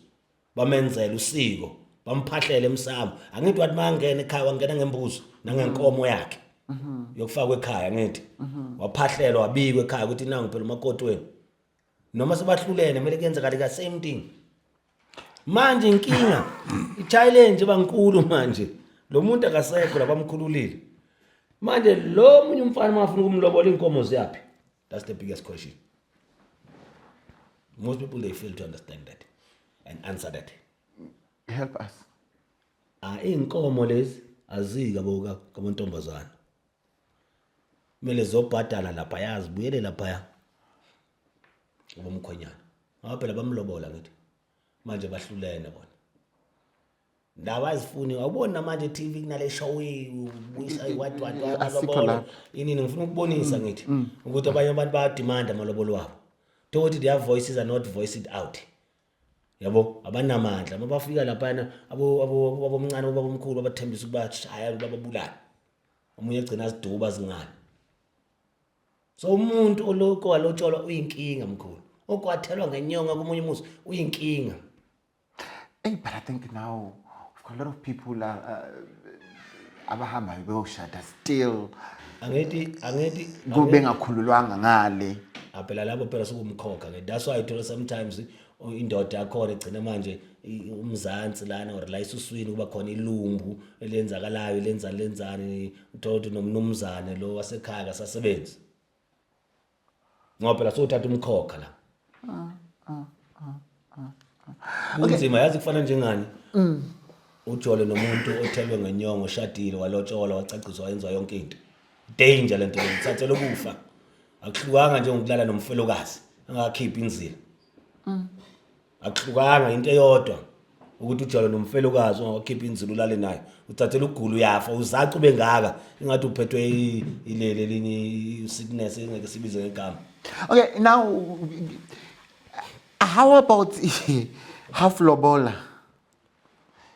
bamenzele usiko, bamphahlele emsamo. Angithi wathi mangena ekhaya, wangena ngembuzi nangenkomo yakhe yokufakwa ekhaya. Angithi waphahlelwa, wabikwa ekhaya ukuthi nangu phela umakoti wenu. Noma sebahlulene, kumele kuyenzakale ka same thing. Manje inkinga, i-challenge bankulu manje, lo muntu akasekho labamkhululile. Manje lo munye umfana mafuna ukumlobola, inkomo ziyaphi? That's the biggest question. Most people, they fail to understand that and answer that.
Help us.
Ah, inkomo lezi azika boka kamantombazana, kumele zobhadala lapha, yazibuyele lapha ubomkhwenyana, ngoba phela bamlobola. Ngithi manje bahlulene bona, ndaba azifuni. Awuboni namanje TV kunale show ubuyisa what what?
Asikho
Amalobolo
lapho.
Inini ngifuna ukubonisa, ngithi ukuthi abanye abantu bayademanda amalobolo wabo, thokuthi their voices are not voiced out, yabo, abanamandla. Uma bafika laphana, abo abomncane, obabomkhulu abathembisa ukubashaya, bababulala, omunye egcina aziduba zingane. So umuntu oloko walotsholwa uyinkinga mkhulu, okwathelwa ngenyonga komunye umuzi uyinkinga.
Hey, but I think now we've got a lot of people abahambayo beyoshada still
Angithi
kube bengakhululwanga ngale.
Ah, phela lapho phela sukumkhokha ke. That's why uthola sometimes indoda yakhona igcina manje umzansi lana or la esuswini kuba khona ilumbu elenzakalayo, lenza lenzani, uthola ukuthi nomnumzane lo wasekhaya kasasebenzi, ngoba phela sowuthatha umkhokha la. Kunzima yazi, kufana njengani? Ujole nomuntu othelwe ngenyongo, oshadile, walotsholwa, wacaciswa, wayenziwa yonke into. Danger lento leyo, uthathela ukufa. Akuhlukanga njengokulala nomfelokazi angakhiphi inzila. Akuhlukanga, into eyodwa ukuthi ujole nomfelokazi ungakhiphi inzila ulale naye, uthathela ukugula, uyafa, uzaca ube ngaka ingathi uphethwe ileli elinye i-sickness engeke sibize ngegama.
Okay, now how about half lobola?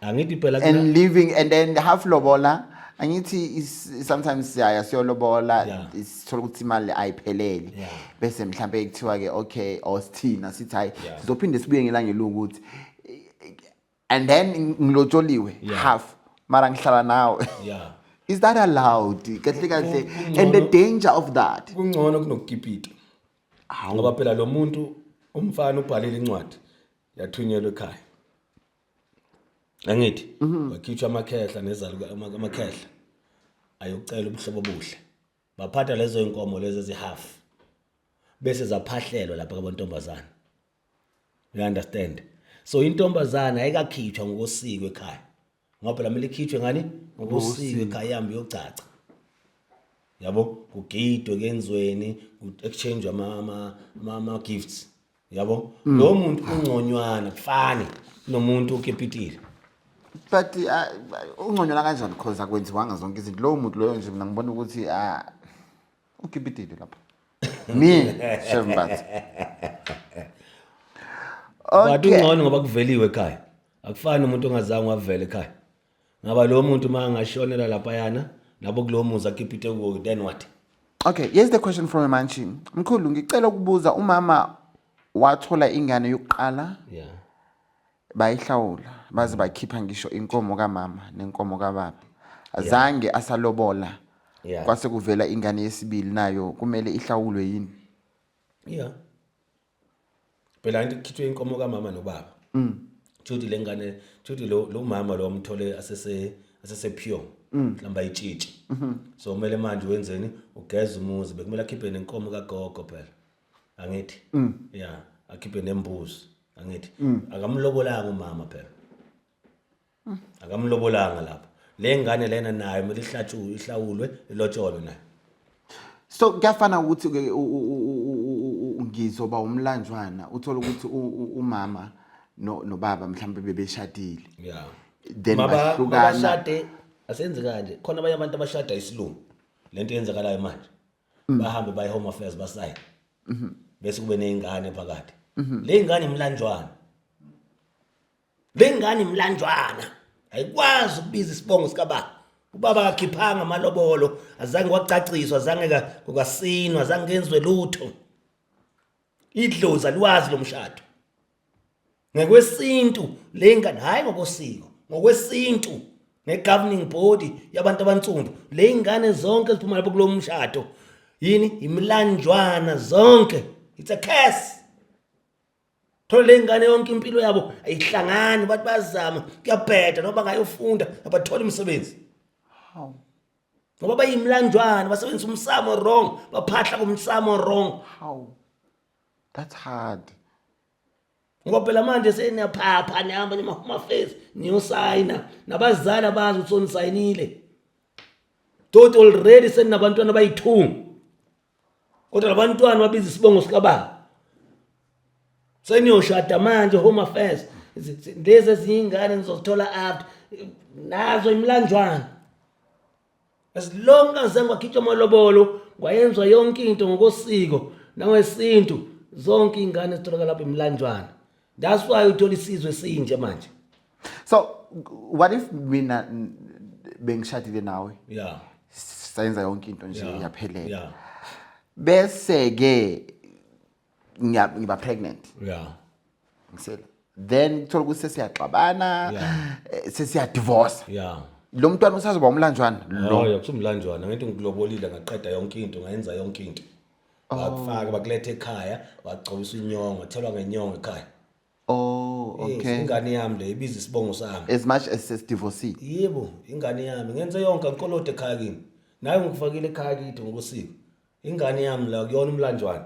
Angithi phela
And living and then half lobola, angithi sometimes siyaya siyolobola, sithola ukuthi imali ayiphelele, bese mhlambe kuthiwa ke okay, or sithina sithi hayi, sizophinde sibuye ngelanga elukuthi, and then ngilotsholiwe half, mara ngihlala nawe. Is that allowed kahle kahle, and the danger of that?
Kungcono kunokukipita, ngoba phela lo muntu, umfana ubhalile incwadi, yathunyelwa ekhaya, angithi wakhitshwa amakhehla nezaluka, amakhehla ayocela ubuhlobo obuhle, baphatha lezo inkomo lezi ezi-half, bese zaphahlelwa lapha kabontombazana, you understand? So intombazana ayikakhitshwa ngokosiko ekhaya, ngoba phela kumele ikhitshwe ngani? Ngokosiko ekhaya, ihambe iyocaca, yabo, kugidwe, kenzweni, ku-exchange ama-gifts, yabo. Lo muntu ungconywana, kufani nomuntu okipitile.
But ungconywana kanjani? Cause akwenziwanga zonke izinto. Lowo muntu loyo nje, mina ngibona ukuthi ukipitile lapho me, Chef Mbatha.
But ungcono ngoba kuveliwe ekhaya, akufani umuntu ongazange wavela ekhaya, ngaba lo muntu uma angashonela laphayana nabo kulowo muzi akipite kuwo, then what?
Okay, here's the question from Emantshi. Mkhulu, ngicela ukubuza, umama wathola ingane yokuqala, bayihlawula, baze bakhipha ngisho inkomo kamama nenkomo kababa. Azange asalobola. Kwase kuvela ingane yesibili, nayo kumele ihlawulwe yini?
Yeah, phela into kukhitshwe inkomo kamama nobaba, Judy, le ngane, Judy, lo mama lo umthole asese pure, mhlawumbe ayitshitshi, so kumele manje wenzeni? Ugeza umuzi. Bekumele akhiphe nenkomo kagogo phela, angithi? Yeah, akhiphe nembuzi, angithi? Akamlobolanga umama phela, akamlobolanga lapho. Le ngane lena nayo kumele ihlatshwe, ihlawulwe, ilotsholwe nayo.
So kuyafana ukuthi ke ngizoba umlanjwana, uthola ukuthi umama nobaba mhlawumbe bebeshadile. Then bahlukana.
Mabashade, asenze kanje, khona abanye abantu abashada isilungu, lento eyenzakalayo manje, bahambe baye Home Affairs, basayine, bese kube ney'ngane phakathi. Le ngane imlanjwana, le ngane imlanjwana, ayikwazi ukubiza isibongo sikababa. Ubaba akakhiphanga amalobolo, azange kwacaciswa, azange kukasinwa, azange kenzwe lutho. Idlozi aliwazi lo mshado ngekwesintu. Le ngane, hhayi ngokosiko, ngokwesintu, nge-governing body yabantu abansundu, le ngane zonke eziphuma lapho kulo mshado yini? Imilanjwana zonke. It's a curse. Thola le ngane yonke impilo yabo ayihlangani, bathi bayazama, kuyabheda, noma bangayofunda abathola imisebenzi.
How?
Ngoba bayimlanjwana, basebenzisa umsamo wrong, baphahla kumsamo wrong.
How? That's hard.
Ngoba phela manje seniyaphapha, nihamba nima-Home Affairs, niyosayina, nabazali abazi ukuthi sonisayinile toti, already seninabantwana abayi-two, kodwa labantwana babiza isibongo sikababa. Seniyoshada manje Home Affairs, lezi ezinye iy'ngane nizozithola after nazo imilanjwana. As long as kwakhitshwa amalobolo, kwayenzwa yonke into ngokosiko nangesintu, zonke iy'ngane zitholakala lapho imilanjwana. That's why uthola isizwe esinje manje.
So what if mina bengishadile nawe, sayenza yonke into nje, yaphelela, bese ke ngiba pregnant, ngisela, then kuthola ukuthi sesiyaxabana, sesiya-divorce, lo mntwana usazoba umlanjwana lo?
Oh, kusumlanjwana. Ngento ngikulobolile, ngaqeda yonke into, ngayenza yonke into, bakufaka, bakuletha ekhaya, wagcobisa inyongo, wathelwa ngenyongo ekhaya. Yes, ingane yami le ibiza isibongo sami.
As much as sesidivorcile?
Yebo, ingane yami, ngenze yonke, angikolode ekhaya kimi, nawe ngikufakile ekhaya kithi ngokosiko, ingane yami la kuyona umlanjwana.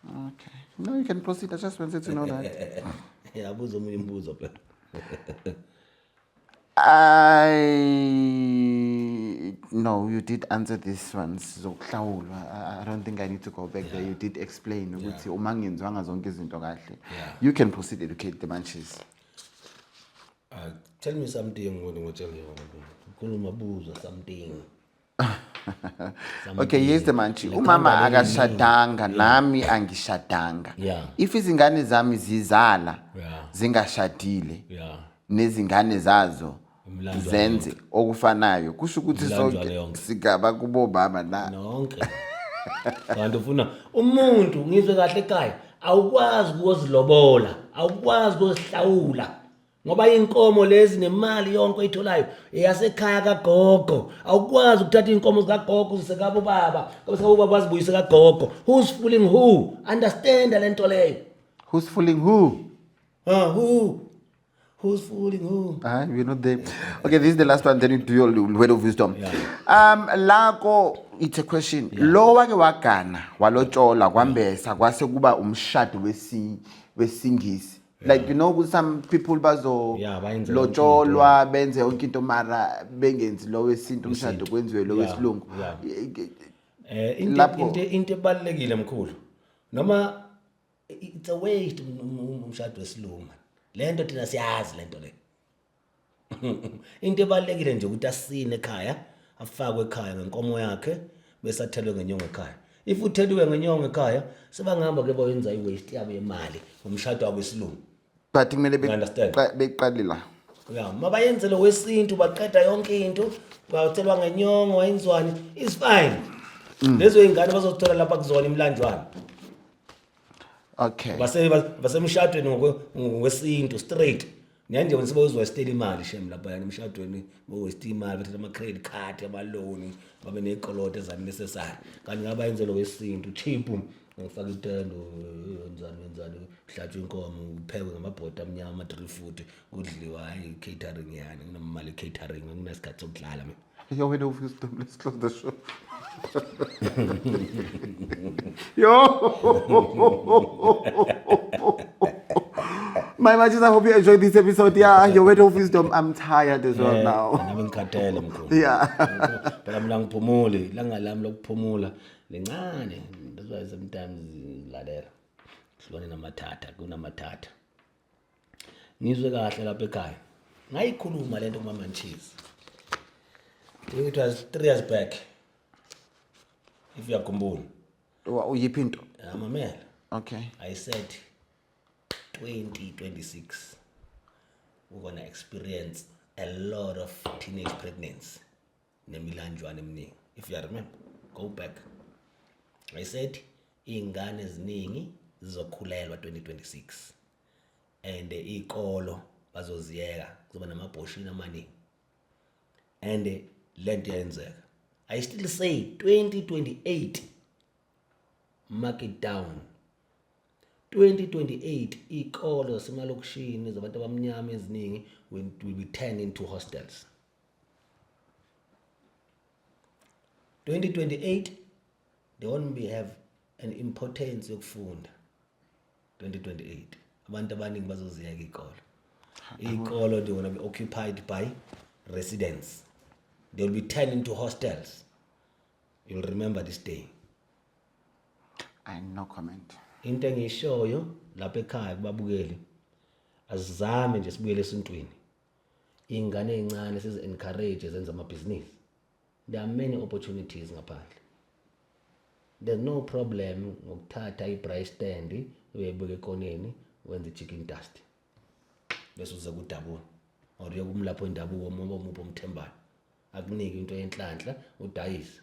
Okay, no, you can proceed. I just wanted to know that.
Yabuza omunye umbuzo phela.
I no, you did answer this one. Sizokuhlawulwa. I don't think I need to go back there. You did explain ukuthi uma ngenziwanga zonke izinto kahle.
Yeah.
You can proceed, educate the munchies.
Tell me something ngone ngotshela yona. Khuluma, buza something.
Okay, here's the munchie. Umama akashadanga, nami angishadanga. If izingane zami zizala zingashadile nezingane zazo
Umlando
zenze okufanayo, kusho ukuthi
Umlando
sonke
wale yonke.
sigaba kubobaba na?
Nonke. Kanti ufuna umuntu, ngizwe kahle ekhaya, awukwazi ukuzilobola, awukwazi ukuzihlawula. Ngoba inkomo lezi nemali yonke oyitholayo eyasekhaya kagogo. Awukwazi ukuthatha inkomo zikagogo zisekabo baba, bese ubaba bazibuyise kagogo. Who's fooling who? Understand lento leyo.
Who's fooling who?
Ah, who? Who's fooling who?
Ah, we're not there. Okay, this is the last one. Then you do your word of wisdom.
Yeah.
Lako, it's a question. Lo wake wagana, walotshola, kwambesa, kwase kuba umshado wesingisi. Like, you know, some people bazo
Yeah, bayenze
lotsholwa, benze yonke into, mara bengenzi lo wesintu umshado, kwenziwe lo wesilungu.
Into
Lapho-
into ebalekile, mkhulu. Noma it's a waste umshado wesilungu, man. Lento thina siyazi lento le. Into ebalekile nje ukuthi asine ekhaya, afakwe ekhaya ngenkomo yakhe, bese athelwe ngenyongo ekhaya. If utheliwe ngenyongo ekhaya, sebangahamba ke boyenza i-waste yabo yemali ngomshado wabo wesilungu.
But kumele
You understand?
beqale la.
Ya, mabayenze lo wesintu, baqeda yonke into, bathelwa ngenyongo, wayenziwani, is fine. Lezo ingane bazozithola lapha kuzona imlanjwana.
Okay.
Base basemshadweni ngokwesintu straight. Nyanje wena sebozowastela imali shem lapha yana emshadweni, bowaste imali, bathatha ama credit card, ama loan, babe nezikoloto ezanecessary. Kanti ngaba yenze lo wesintu cheap, ngifaka itendo, wenzani wenzani, uhlatshwe inkomo, uphekwe ngamabhodo amnyama, ama 3 foot, kudliwa. Hayi, catering yani, kunemali catering, kunesikhathi sokudlala mina.
Your word of wisdom. Let's close the show. Yo! My matches, I hope you enjoyed this episode. Yeah, your word of wisdom. I'm tired as well now.
Nami ngikhathele, mkhulu. Phela mina ngiphumuli, ilanga lami lokuphumula lincane. That's why sometimes ngilalela hlukane namathatha kunamathatha. Ngizwe kahle lapha ekhaya, ngayikhuluma lento kuma Cheese. I think it was 3 years back, if uyakhumbula.
Uyiphi into?
Amamela.
Okay.
I said 2026 we're gonna experience a lot of teenage pregnancy nemilanjwana eminingi. If you remember, go back. I said iy'ngane eziningi zizokhulelwa 2026 and iy'kolo bazoziyeka, kuzoba nama-abortion amaningi, and lento yenzeka. I still say 2028, mark it down, 2028 iy'kolo zasemalokishini zabantu abamnyama eziningi will be turned into hostels. 2028 they won't be have an importance yokufunda. 2028 abantu abaningi bazoziyeka iy'kolo. Iy'kolo, they wanna be occupied by residents. They will be turned into hostels. You'll remember this day.
I no comment.
Into engiyishoyo lapha ekhaya kubabukeli, asizame nje sibuyele esintwini. Iy'ngane ey'ncane sizi-encourage zenze amabhizinisi. There are many opportunities ngaphandle. There's no problem ngokuthatha i-braai stand, uyayibeka ekoneni, wenze i-chicken dust, bese uze kudabula or uye kumlapho wendabuko omuphi omthembayo, akunike into yenhlanhla, udayise.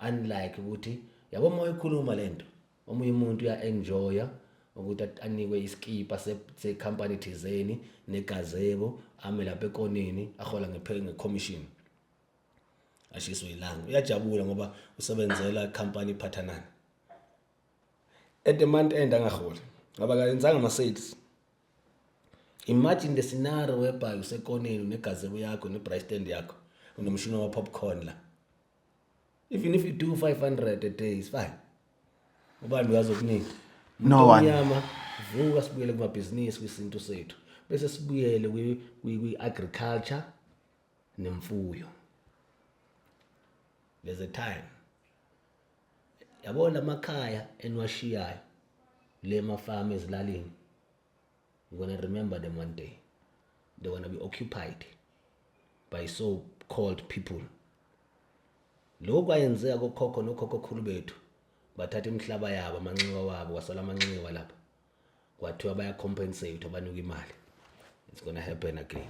Unlike ukuthi, yabo, uma uyikhuluma lento, omunye umuntu uya-enjoya ukuthi anikwe iskipa sekhampani thizeni negazebo, ame lapha ekoneni, ahola nge-commission, ashiswe ilanga, uyajabula ngoba usebenzela company iphathanani. At the month end angaholi ngoba akayenzanga ama-sales. Imagine the scenario whereby usekoneni, unegazebo yakho, ne-braai stand yakho, unomshini wama-popcorn la. Even if you do 500 a day is fine. Ubani uyazokunika?
No one.
Omnyama, vuka, sibuyele kumabhizinisi, kwisintu sethu, bese sibuyele kwi-agriculture. Nemfuyo. There's a time, yabona, amakhaya eniwashiyayo le mafamu ezilalini, you're gonna remember them one day. They're gonna be occupied by so called people. Lokhu kwayenzeka kokhokho nokhokhokhulu bethu, bathatha imihlaba yabo, amanxiwa wabo, kwasala amanxiwa lapha, kwathiwa baya-compensate, banuka imali. It's gonna happen again.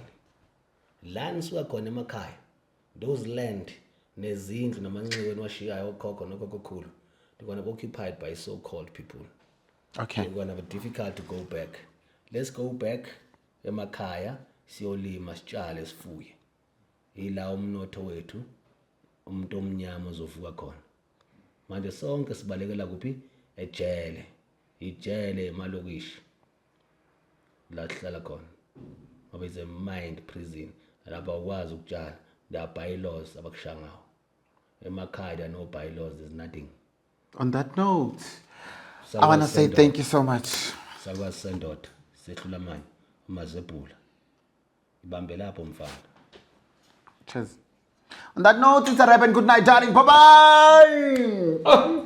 La nisuka khona emakhaya, those land nezindlu namanxiwa eniwashiyayo okhokho nokhokhokhulu, they're gonna be occupied by so called people. They're gonna be difficult to go back. Let's go back emakhaya, siyolima, sitshale, sifuye. Ila umnotho wethu, umuntu omnyama ozovuka khona. Manje sonke sibalekela kuphi? Ejele, ijele emalokishi la sihlala khona, ngoba it's a mind prison. Lapha awukwazi ukutshala. There are bylaws abakushaya ngawo. Emakhaya there are no bylaws, there's nothing.
On that note, I want to say thank you so much.
Sakwazi sendoda sehlula manje amazebhula, ibambe lapho mfana.
Cheers. On that note, it's a wrap and good night, darling. Bye bye.